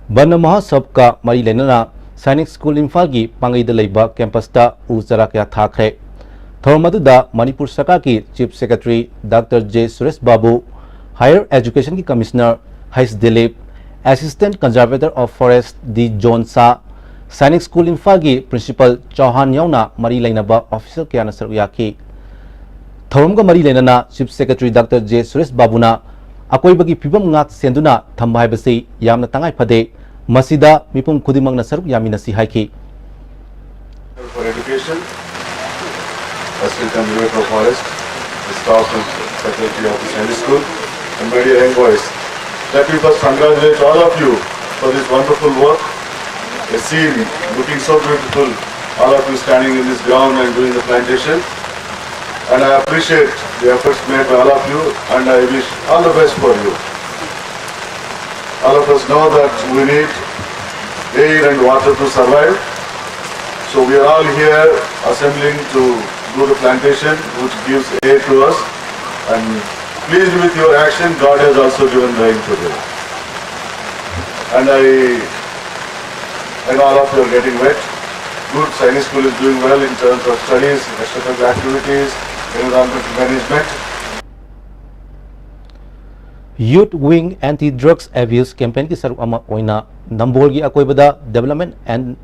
ꯕꯟ ꯃꯍꯣꯠꯁꯕꯀ ꯃꯔꯤ ꯂꯩꯅꯅ ꯁꯥꯏꯅꯤꯛ ꯁ꯭ꯀꯨꯜ ꯏꯝꯐꯥꯜꯒꯤ ꯄꯥꯡꯒꯩꯗ ꯂꯩꯕ ꯀꯦꯝꯄꯁꯇ ꯎ ꯆꯥꯔꯥ ꯀꯌꯥ ꯊꯥꯈ꯭ꯔꯦ꯫ ꯊꯧꯔꯝ ꯑꯗꯨꯗ ꯃꯅꯤꯄꯨꯔ ꯁꯔꯀꯥꯔꯒꯤ chief secretary doctor J Suresh Babu, higher ꯑꯦꯖꯨꯀꯦꯁꯟꯒꯤ commissioner H Dilip, assistant conservator of forest D ꯖꯣꯟ ꯁꯥ, ꯁꯥꯏꯅꯤꯛ ꯁ꯭ꯀꯨꯜ ꯏꯝꯐꯥꯜꯒꯤ ꯄ꯭ꯔꯤꯟꯁꯤꯄꯥꯜ ꯆꯧꯍꯥꯟ ꯌꯥꯎꯅ ꯃꯔꯤ ꯂꯩꯅꯕ ꯑꯣꯐꯤꯁꯤꯌꯦꯜ ꯀꯌꯥꯅ ꯁꯔꯨꯛ ꯌꯥꯈꯤ꯫ ꯊꯧꯔꯝꯒ ꯃꯔꯤ ꯂꯩꯅꯅ chief secretary doctor J Suresh ꯕꯥꯕꯨꯅ ꯑꯀꯣꯏꯕꯒꯤ ꯐꯤꯕꯝ ꯉꯥꯛ ꯁꯦꯟꯗꯨꯅ ꯊꯝꯕ ꯍꯥꯏꯕꯁꯤ ꯌꯥꯝꯅ ꯇꯉꯥꯏ ꯐꯗꯦ, ꯃꯁꯤꯗ ꯃꯤꯄꯨꯝ ꯈꯨꯗꯤꯡꯃꯛꯅ ꯁꯔꯨꯛ ꯌꯥꯃꯤꯟꯅꯁꯤ ꯍꯥꯏꯈꯤ꯫ For education, Assistant Conservator of Forest, the staff and faculty of the Sunday School, and my dear envoys. Let me first congratulate all of you for this wonderful work. A scene looking so beautiful, all of you standing in this ground and doing the plantation. And I appreciate the efforts made by all of you, and I wish all the best for you. All of us know that we need air and water to survive. So we are all here assembling to do the plantation, which gives air to us. And pleased with your action, God has also given rain today. And I, and all of you are getting wet. Good, Sainik School is doing well in terms of studies, extracurricular activities, environmental management. Youth Wing Anti Drugs Abuse Campaignꯒꯤ ꯁꯔꯨꯛ ꯑꯃ ꯑꯣꯏꯅ ꯅꯝꯕꯣꯜꯒꯤ ꯑꯀꯣꯏꯕꯗ Development and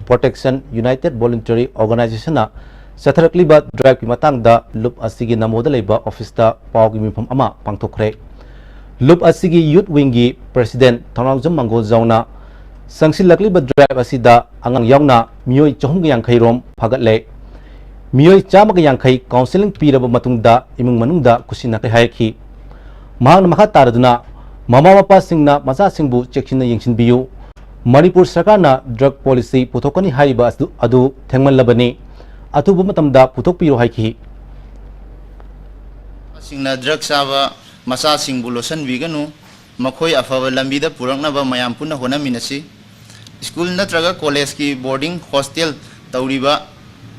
Protection United Voluntary Organizationꯅ ꯆꯠꯊꯔꯛꯂꯤꯕ ꯗ꯭ꯔꯥꯏꯚꯀꯤ ꯃꯇꯥꯡꯗ ꯂꯨꯞ ꯑꯁꯤꯒꯤ ꯅꯝꯕꯣꯜꯗ ꯂꯩꯕ ꯑꯣꯐꯤꯁꯇ ꯄꯥꯎꯒꯤ ꯃꯤꯐꯝ ꯑꯃ ꯄꯥꯡꯊꯣꯛꯈ꯭ꯔꯦ꯫ ꯂꯨꯞ ꯑꯁꯤꯒꯤ ꯌꯨꯠ ꯋꯤꯡꯒꯤ ꯄ꯭ꯔꯦꯁꯤꯗꯦꯟꯠ ꯊꯧꯅꯥꯎꯖꯝ ꯃꯪꯒꯣꯜꯖꯥꯎꯅ ꯆꯪꯁꯤꯜꯂꯛꯂꯤꯕ ꯗ꯭ꯔꯥꯏꯚ ꯑꯁꯤꯗ ꯑꯉꯥꯡ ꯌꯥꯎꯅ ꯃꯤꯑꯣꯏ ꯆꯍꯨꯝꯒ ꯌꯥꯡꯈꯩ ꯔꯣꯝ ꯐꯒꯠꯂꯦ꯫ ꯃꯤꯑꯣꯏ ꯆꯥꯝꯃꯒ ꯌꯥꯡꯈꯩ ꯀꯥꯎꯟꯁꯦꯂꯤꯡ ꯄꯤꯔꯕ ꯃꯇꯨꯡꯗ ꯏꯃꯨꯡ ꯃꯅꯨꯡꯗ ꯀꯨꯁꯤꯟꯅꯈ꯭ꯔꯦ ꯍꯥꯏꯔꯛꯈꯤ꯫ ꯃꯍꯥꯛꯅ ꯃꯈꯥ ꯇꯥꯔꯗꯨꯅ ꯃꯃꯥ ꯃꯄꯥꯁꯤꯡꯅ ꯃꯆꯥꯁꯤꯡꯕꯨ ꯆꯦꯛꯁꯤꯟꯅ ꯌꯦꯡꯁꯤꯟꯕꯤꯌꯨ꯫ ꯃꯅꯤꯄꯨꯔ ꯁꯔꯀꯥꯔꯅ drug policy ꯄꯨꯊꯣꯛꯀꯅꯤ ꯍꯥꯏꯔꯤꯕ ꯑꯗꯨ, ꯑꯗꯨ ꯊꯦꯡꯃꯜꯂꯕꯅꯤ꯫ ꯑꯊꯨꯕ ꯃꯇꯝꯗ ꯄꯨꯊꯣꯛꯄꯤꯔꯣ ꯍꯥꯏꯈꯤ꯫ ꯁꯤꯡꯅ drug ꯆꯥꯕ ꯃꯆꯥꯁꯤꯡꯕꯨ ꯂꯣꯠꯁꯤꯟꯕꯤꯒꯅꯨ꯫ ꯃꯈꯣꯏ ꯑꯐꯕ ꯂꯝꯕꯤꯗ ꯄꯨꯔꯛꯅꯕ ꯃꯌꯥꯝ ꯄꯨꯟꯅ ꯍꯣꯠꯅꯃꯤꯟꯅꯁꯤ꯫ ꯁ꯭ꯀꯨꯜ ꯅꯠꯇ꯭ꯔꯒ ꯀꯣꯂꯦꯖꯀꯤ boarding hostel ꯇꯧꯔꯤꯕ,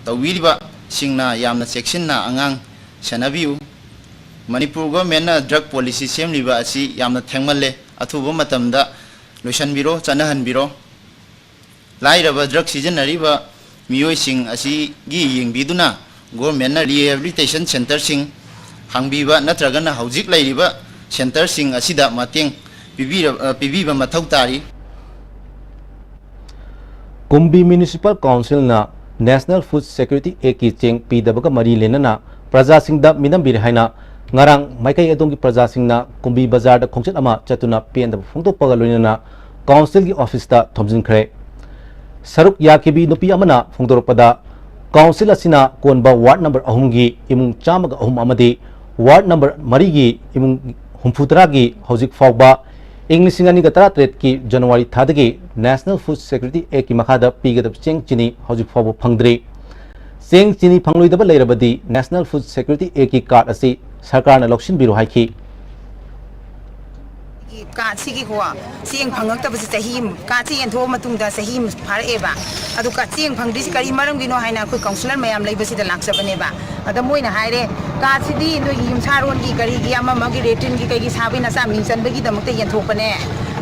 ꯇꯧꯕꯤꯔꯤꯕꯁꯤꯡꯅ ꯌꯥꯝꯅ ꯆꯦꯛꯁꯤꯟꯅ ꯑꯉꯥꯡ ꯁꯦꯟꯅꯕꯤꯌꯨ꯫ ꯃꯅꯤꯄꯨꯔ ꯒꯣꯔꯃꯦꯟꯅ drug policy ꯁꯦꯝꯂꯤꯕ ꯑꯁꯤ ꯌꯥꯝꯅ ꯊꯦꯡꯃꯜꯂꯦ꯫ ꯑꯊꯨꯕ ꯃꯇꯝꯗ ꯂꯣꯏꯁꯤꯟꯕꯤꯔꯣ, ꯆꯠꯅꯍꯟꯕꯤꯔꯣ꯫ ꯂꯥꯏꯔꯕ drug ꯁꯤꯖꯤꯟꯅꯔꯤꯕ ꯃꯤꯑꯣꯏꯁꯤꯡ ꯑꯁꯤꯒꯤ ꯌꯦꯡꯕꯤꯗꯨꯅ ꯒꯣꯔꯃꯦꯟꯅ rehabilitation centreꯁꯤꯡ ꯍꯥꯡꯕꯤꯕ ꯅꯠꯇ꯭ꯔꯒꯅ ꯍꯧꯖꯤꯛ ꯂꯩꯔꯤꯕ centreꯁꯤꯡ ꯑꯁꯤꯗ ꯃꯇꯦꯡ ꯄꯤꯕꯤꯔ-, ꯑ, ꯄꯤꯕꯤꯕ ꯃꯊꯧ ꯇꯥꯔꯤ꯫ ꯀꯨꯝꯕꯤ Municipal Councilꯅ National Food Security Actꯀꯤ ꯆꯦꯡ ꯄꯤꯗꯕꯒ ꯃꯔꯤ ꯂꯩꯅꯅ ꯄ꯭ꯔꯖꯥꯁꯤꯡꯗ ꯃꯤꯅꯝꯕꯤꯔꯦ ꯍꯥꯏꯅ ꯉꯔꯥꯡ ꯃꯥꯏꯀꯩ ꯑꯗꯣꯝꯒꯤ ꯄ꯭ꯔꯖꯥꯁꯤꯡꯅ ꯀꯨꯝꯕꯤ ꯕꯖꯥꯔꯗ ꯈꯣꯡꯆꯠ ꯑꯃ ꯆꯠꯇꯨꯅ ꯄꯦꯟꯗꯕ ꯐꯣꯡꯗꯣꯛꯄꯒ ꯂꯣꯏꯅꯅ councilꯒꯤ officeꯇ ꯊꯣꯝꯖꯤꯟꯈ꯭ꯔꯦ꯫ ꯁꯔꯨꯛ ꯌꯥꯈꯤꯕꯤ ꯅꯨꯄꯤ ꯑꯃꯅ ꯐꯣꯡꯗꯣꯔꯛꯄꯗ, council ꯑꯁꯤꯅ ꯀꯣꯟꯕ ward number ꯑꯍꯨꯝꯒꯤ ꯏꯃꯨꯡ ꯆꯥꯝꯃꯒ ꯑꯍꯨꯝ ꯑꯃꯗꯤ ward number ꯃꯔꯤꯒꯤ ꯏꯃꯨꯡ ꯍꯨꯝꯐꯨꯇꯔꯥꯒꯤ ꯍꯧꯖꯤꯛ ꯐꯥꯎꯕ ꯏꯪ ꯂꯤꯁꯤꯡ ꯑꯅꯤꯒ ꯇꯔꯥꯇꯔꯦꯠꯀꯤ January ꯊꯥꯗꯒꯤ National Food Security Actꯀꯤ ꯃꯈꯥꯗ ꯄꯤꯒꯗꯕ ꯆꯦꯡ ꯆꯤꯅꯤ ꯍꯧꯖꯤꯛ ꯐꯥꯎꯕ ꯐꯪꯗ꯭ꯔꯤ꯫ ꯆꯦꯡ ꯆꯤꯅꯤ ꯐꯪꯂꯣꯏꯗꯕ ꯂꯩꯔꯕꯗꯤ National Food Security Actꯀꯤ card ꯑꯁꯤ ꯁꯔꯀꯥꯔꯅ ꯂꯧꯁꯤꯟꯕꯤꯔꯣ ꯍꯥꯏꯈꯤ꯫ ꯀꯥꯔꯗꯁꯤꯒꯤꯀꯣ, ꯆꯦꯡ ꯐꯪꯉꯛꯇꯕꯁꯤ ꯆꯍꯤ ꯑꯃ, ꯀꯥꯔꯗꯁꯤ ꯌꯦꯟꯊꯣꯛꯑ ꯃꯇꯨꯡꯗ ꯆꯍꯤ ꯑꯃ ꯐꯥꯔꯛꯑꯦꯕ꯫ ꯑꯗꯨ ꯀꯥꯔꯗ ꯆꯦꯡ ꯐꯪꯗ꯭ꯔꯤꯁꯤ ꯀꯔꯤ ꯃꯔꯝꯒꯤꯅꯣ ꯍꯥꯏꯅ ꯑꯩꯈꯣꯏ councillor ꯃꯌꯥꯝ ꯂꯩꯕꯁꯤꯗ ꯂꯥꯛꯆꯕꯅꯦꯕ꯫ ꯑꯗ ꯃꯣꯏꯅ ꯍꯥꯏꯔꯦ, "ꯀꯥꯔꯗꯁꯤꯗꯤ ꯅꯣꯏꯒꯤ ꯌꯨꯝꯁꯥꯔꯣꯟꯒꯤ ꯀꯔꯤꯒꯤ ꯑꯃ ꯑꯃꯒꯤ latrineꯒꯤ ꯀꯩꯒꯤ ꯁꯥꯕꯒꯤ ꯅꯆꯥ ꯃꯤꯡ ꯆꯟꯕꯒꯤꯗꯃꯛꯇ ꯌꯦꯟꯊꯣꯛꯄꯅꯦ꯫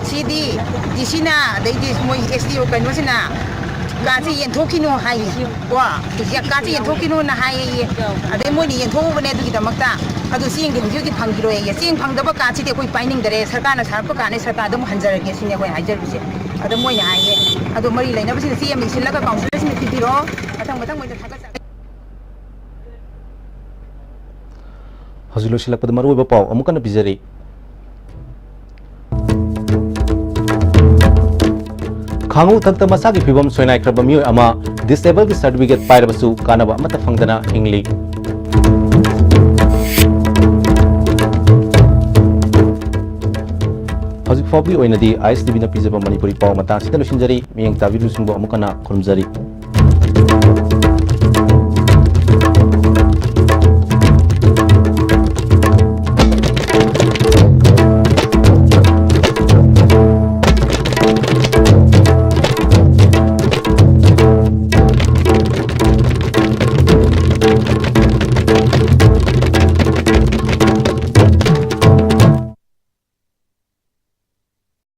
ꯁꯤꯗꯤ DCꯅ, ꯑꯗꯩꯗꯤ ꯃꯣꯏ SDO ꯀꯩꯅꯣꯁꯤꯅ ꯀꯥꯔꯗꯁꯤ ꯌꯦꯟꯊꯣꯛꯈꯤꯅꯨ ꯍꯥꯏꯌꯦ꯫ ꯀꯣ, ꯀꯥꯔꯗꯁꯤ ꯌꯦꯟꯊꯣꯛꯈꯤꯅꯨꯅ ꯍꯥꯏꯌꯦ꯫ ꯑꯗꯩ ꯃꯣꯏꯅ ꯌꯦꯟꯊꯣꯛꯎꯕꯅꯦ ꯑꯗꯨꯒꯤꯗꯃꯛꯇ꯫ ꯑꯗꯨ ꯆꯦꯡꯗꯤ ꯍꯧꯖꯤꯛ ꯍꯧꯖꯤꯛ ꯐꯪꯈꯤꯔꯣꯏꯌꯦ꯫ ꯆꯦꯡ ꯐꯪꯗꯕ ꯀꯥꯔꯗꯁꯤꯗꯤ ꯑꯩꯈꯣꯏ ꯄꯥꯏꯅꯤꯡꯗꯔꯦ꯫ ꯁꯔꯀꯥꯔꯅ ꯁꯥꯔꯛꯄ ꯀꯥꯟꯗ ꯁꯔꯀꯥꯔꯗ ꯑꯃꯨꯛ ꯍꯟꯖꯔꯒꯦ ꯁꯤꯅꯤ ꯑꯩꯈꯣꯏꯅ ꯍꯥꯏꯖꯔꯤꯁꯦ"꯫ ꯑꯗꯣ ꯃꯣꯏꯅ ꯍꯥꯏꯌꯦ, "ꯑꯗꯣ ꯃꯔꯤ ꯂꯩꯅꯕꯁꯤꯡꯅ ꯆꯦ ꯑꯃ ꯏꯁꯤꯜꯂꯒ councillorꯁꯤꯡꯅ ꯄꯤꯕꯤꯔꯣ꯫ ꯃꯊꯪ ꯃꯊꯪ ꯑꯣꯏꯅ ꯊꯥꯒꯠꯆꯔꯤ"꯫ ꯍꯧꯖꯤꯛ ꯂꯣꯏꯁꯤꯜꯂꯛꯄꯗ ꯃꯔꯨꯑꯣꯏꯕ ꯄꯥꯎ ꯑꯃꯨꯛ ꯍꯟꯅ ꯄꯤꯖꯔꯤ꯫ ꯈꯥꯡꯎ ꯊꯛꯇ ꯃꯁꯥꯒꯤ ꯐꯤꯕꯝ ꯁꯣꯏꯅꯥꯏꯈ꯭ꯔꯕ ꯃꯤꯑꯣꯏ ꯑꯃ disableꯒꯤ certificate ꯄꯥꯏꯔꯕꯁꯨ ꯀꯥꯟꯅꯕ ꯑꯃꯠꯇ ꯐꯪꯗꯅ ꯍꯤꯡꯂꯤ꯫ ꯐꯥꯎꯕꯒꯤ ꯑꯣꯏꯅꯗꯤ ꯑꯥꯏ ꯑꯦꯁ ꯇꯤ ꯚꯤꯅ ꯄꯤꯖꯕ ꯃꯅꯤꯄꯨꯔꯤ ꯄꯥꯎ ꯃꯇꯥꯡꯁꯤꯗ ꯂꯣꯏꯁꯤꯟꯖꯔꯤ꯫ ꯃꯤꯠꯌꯦꯡ ꯇꯥꯕꯤꯔꯤꯕꯁꯤꯡꯕꯨ ꯑꯃꯨꯛ ꯍꯟꯅ ꯈꯨꯔꯨꯝꯖꯔꯤ꯫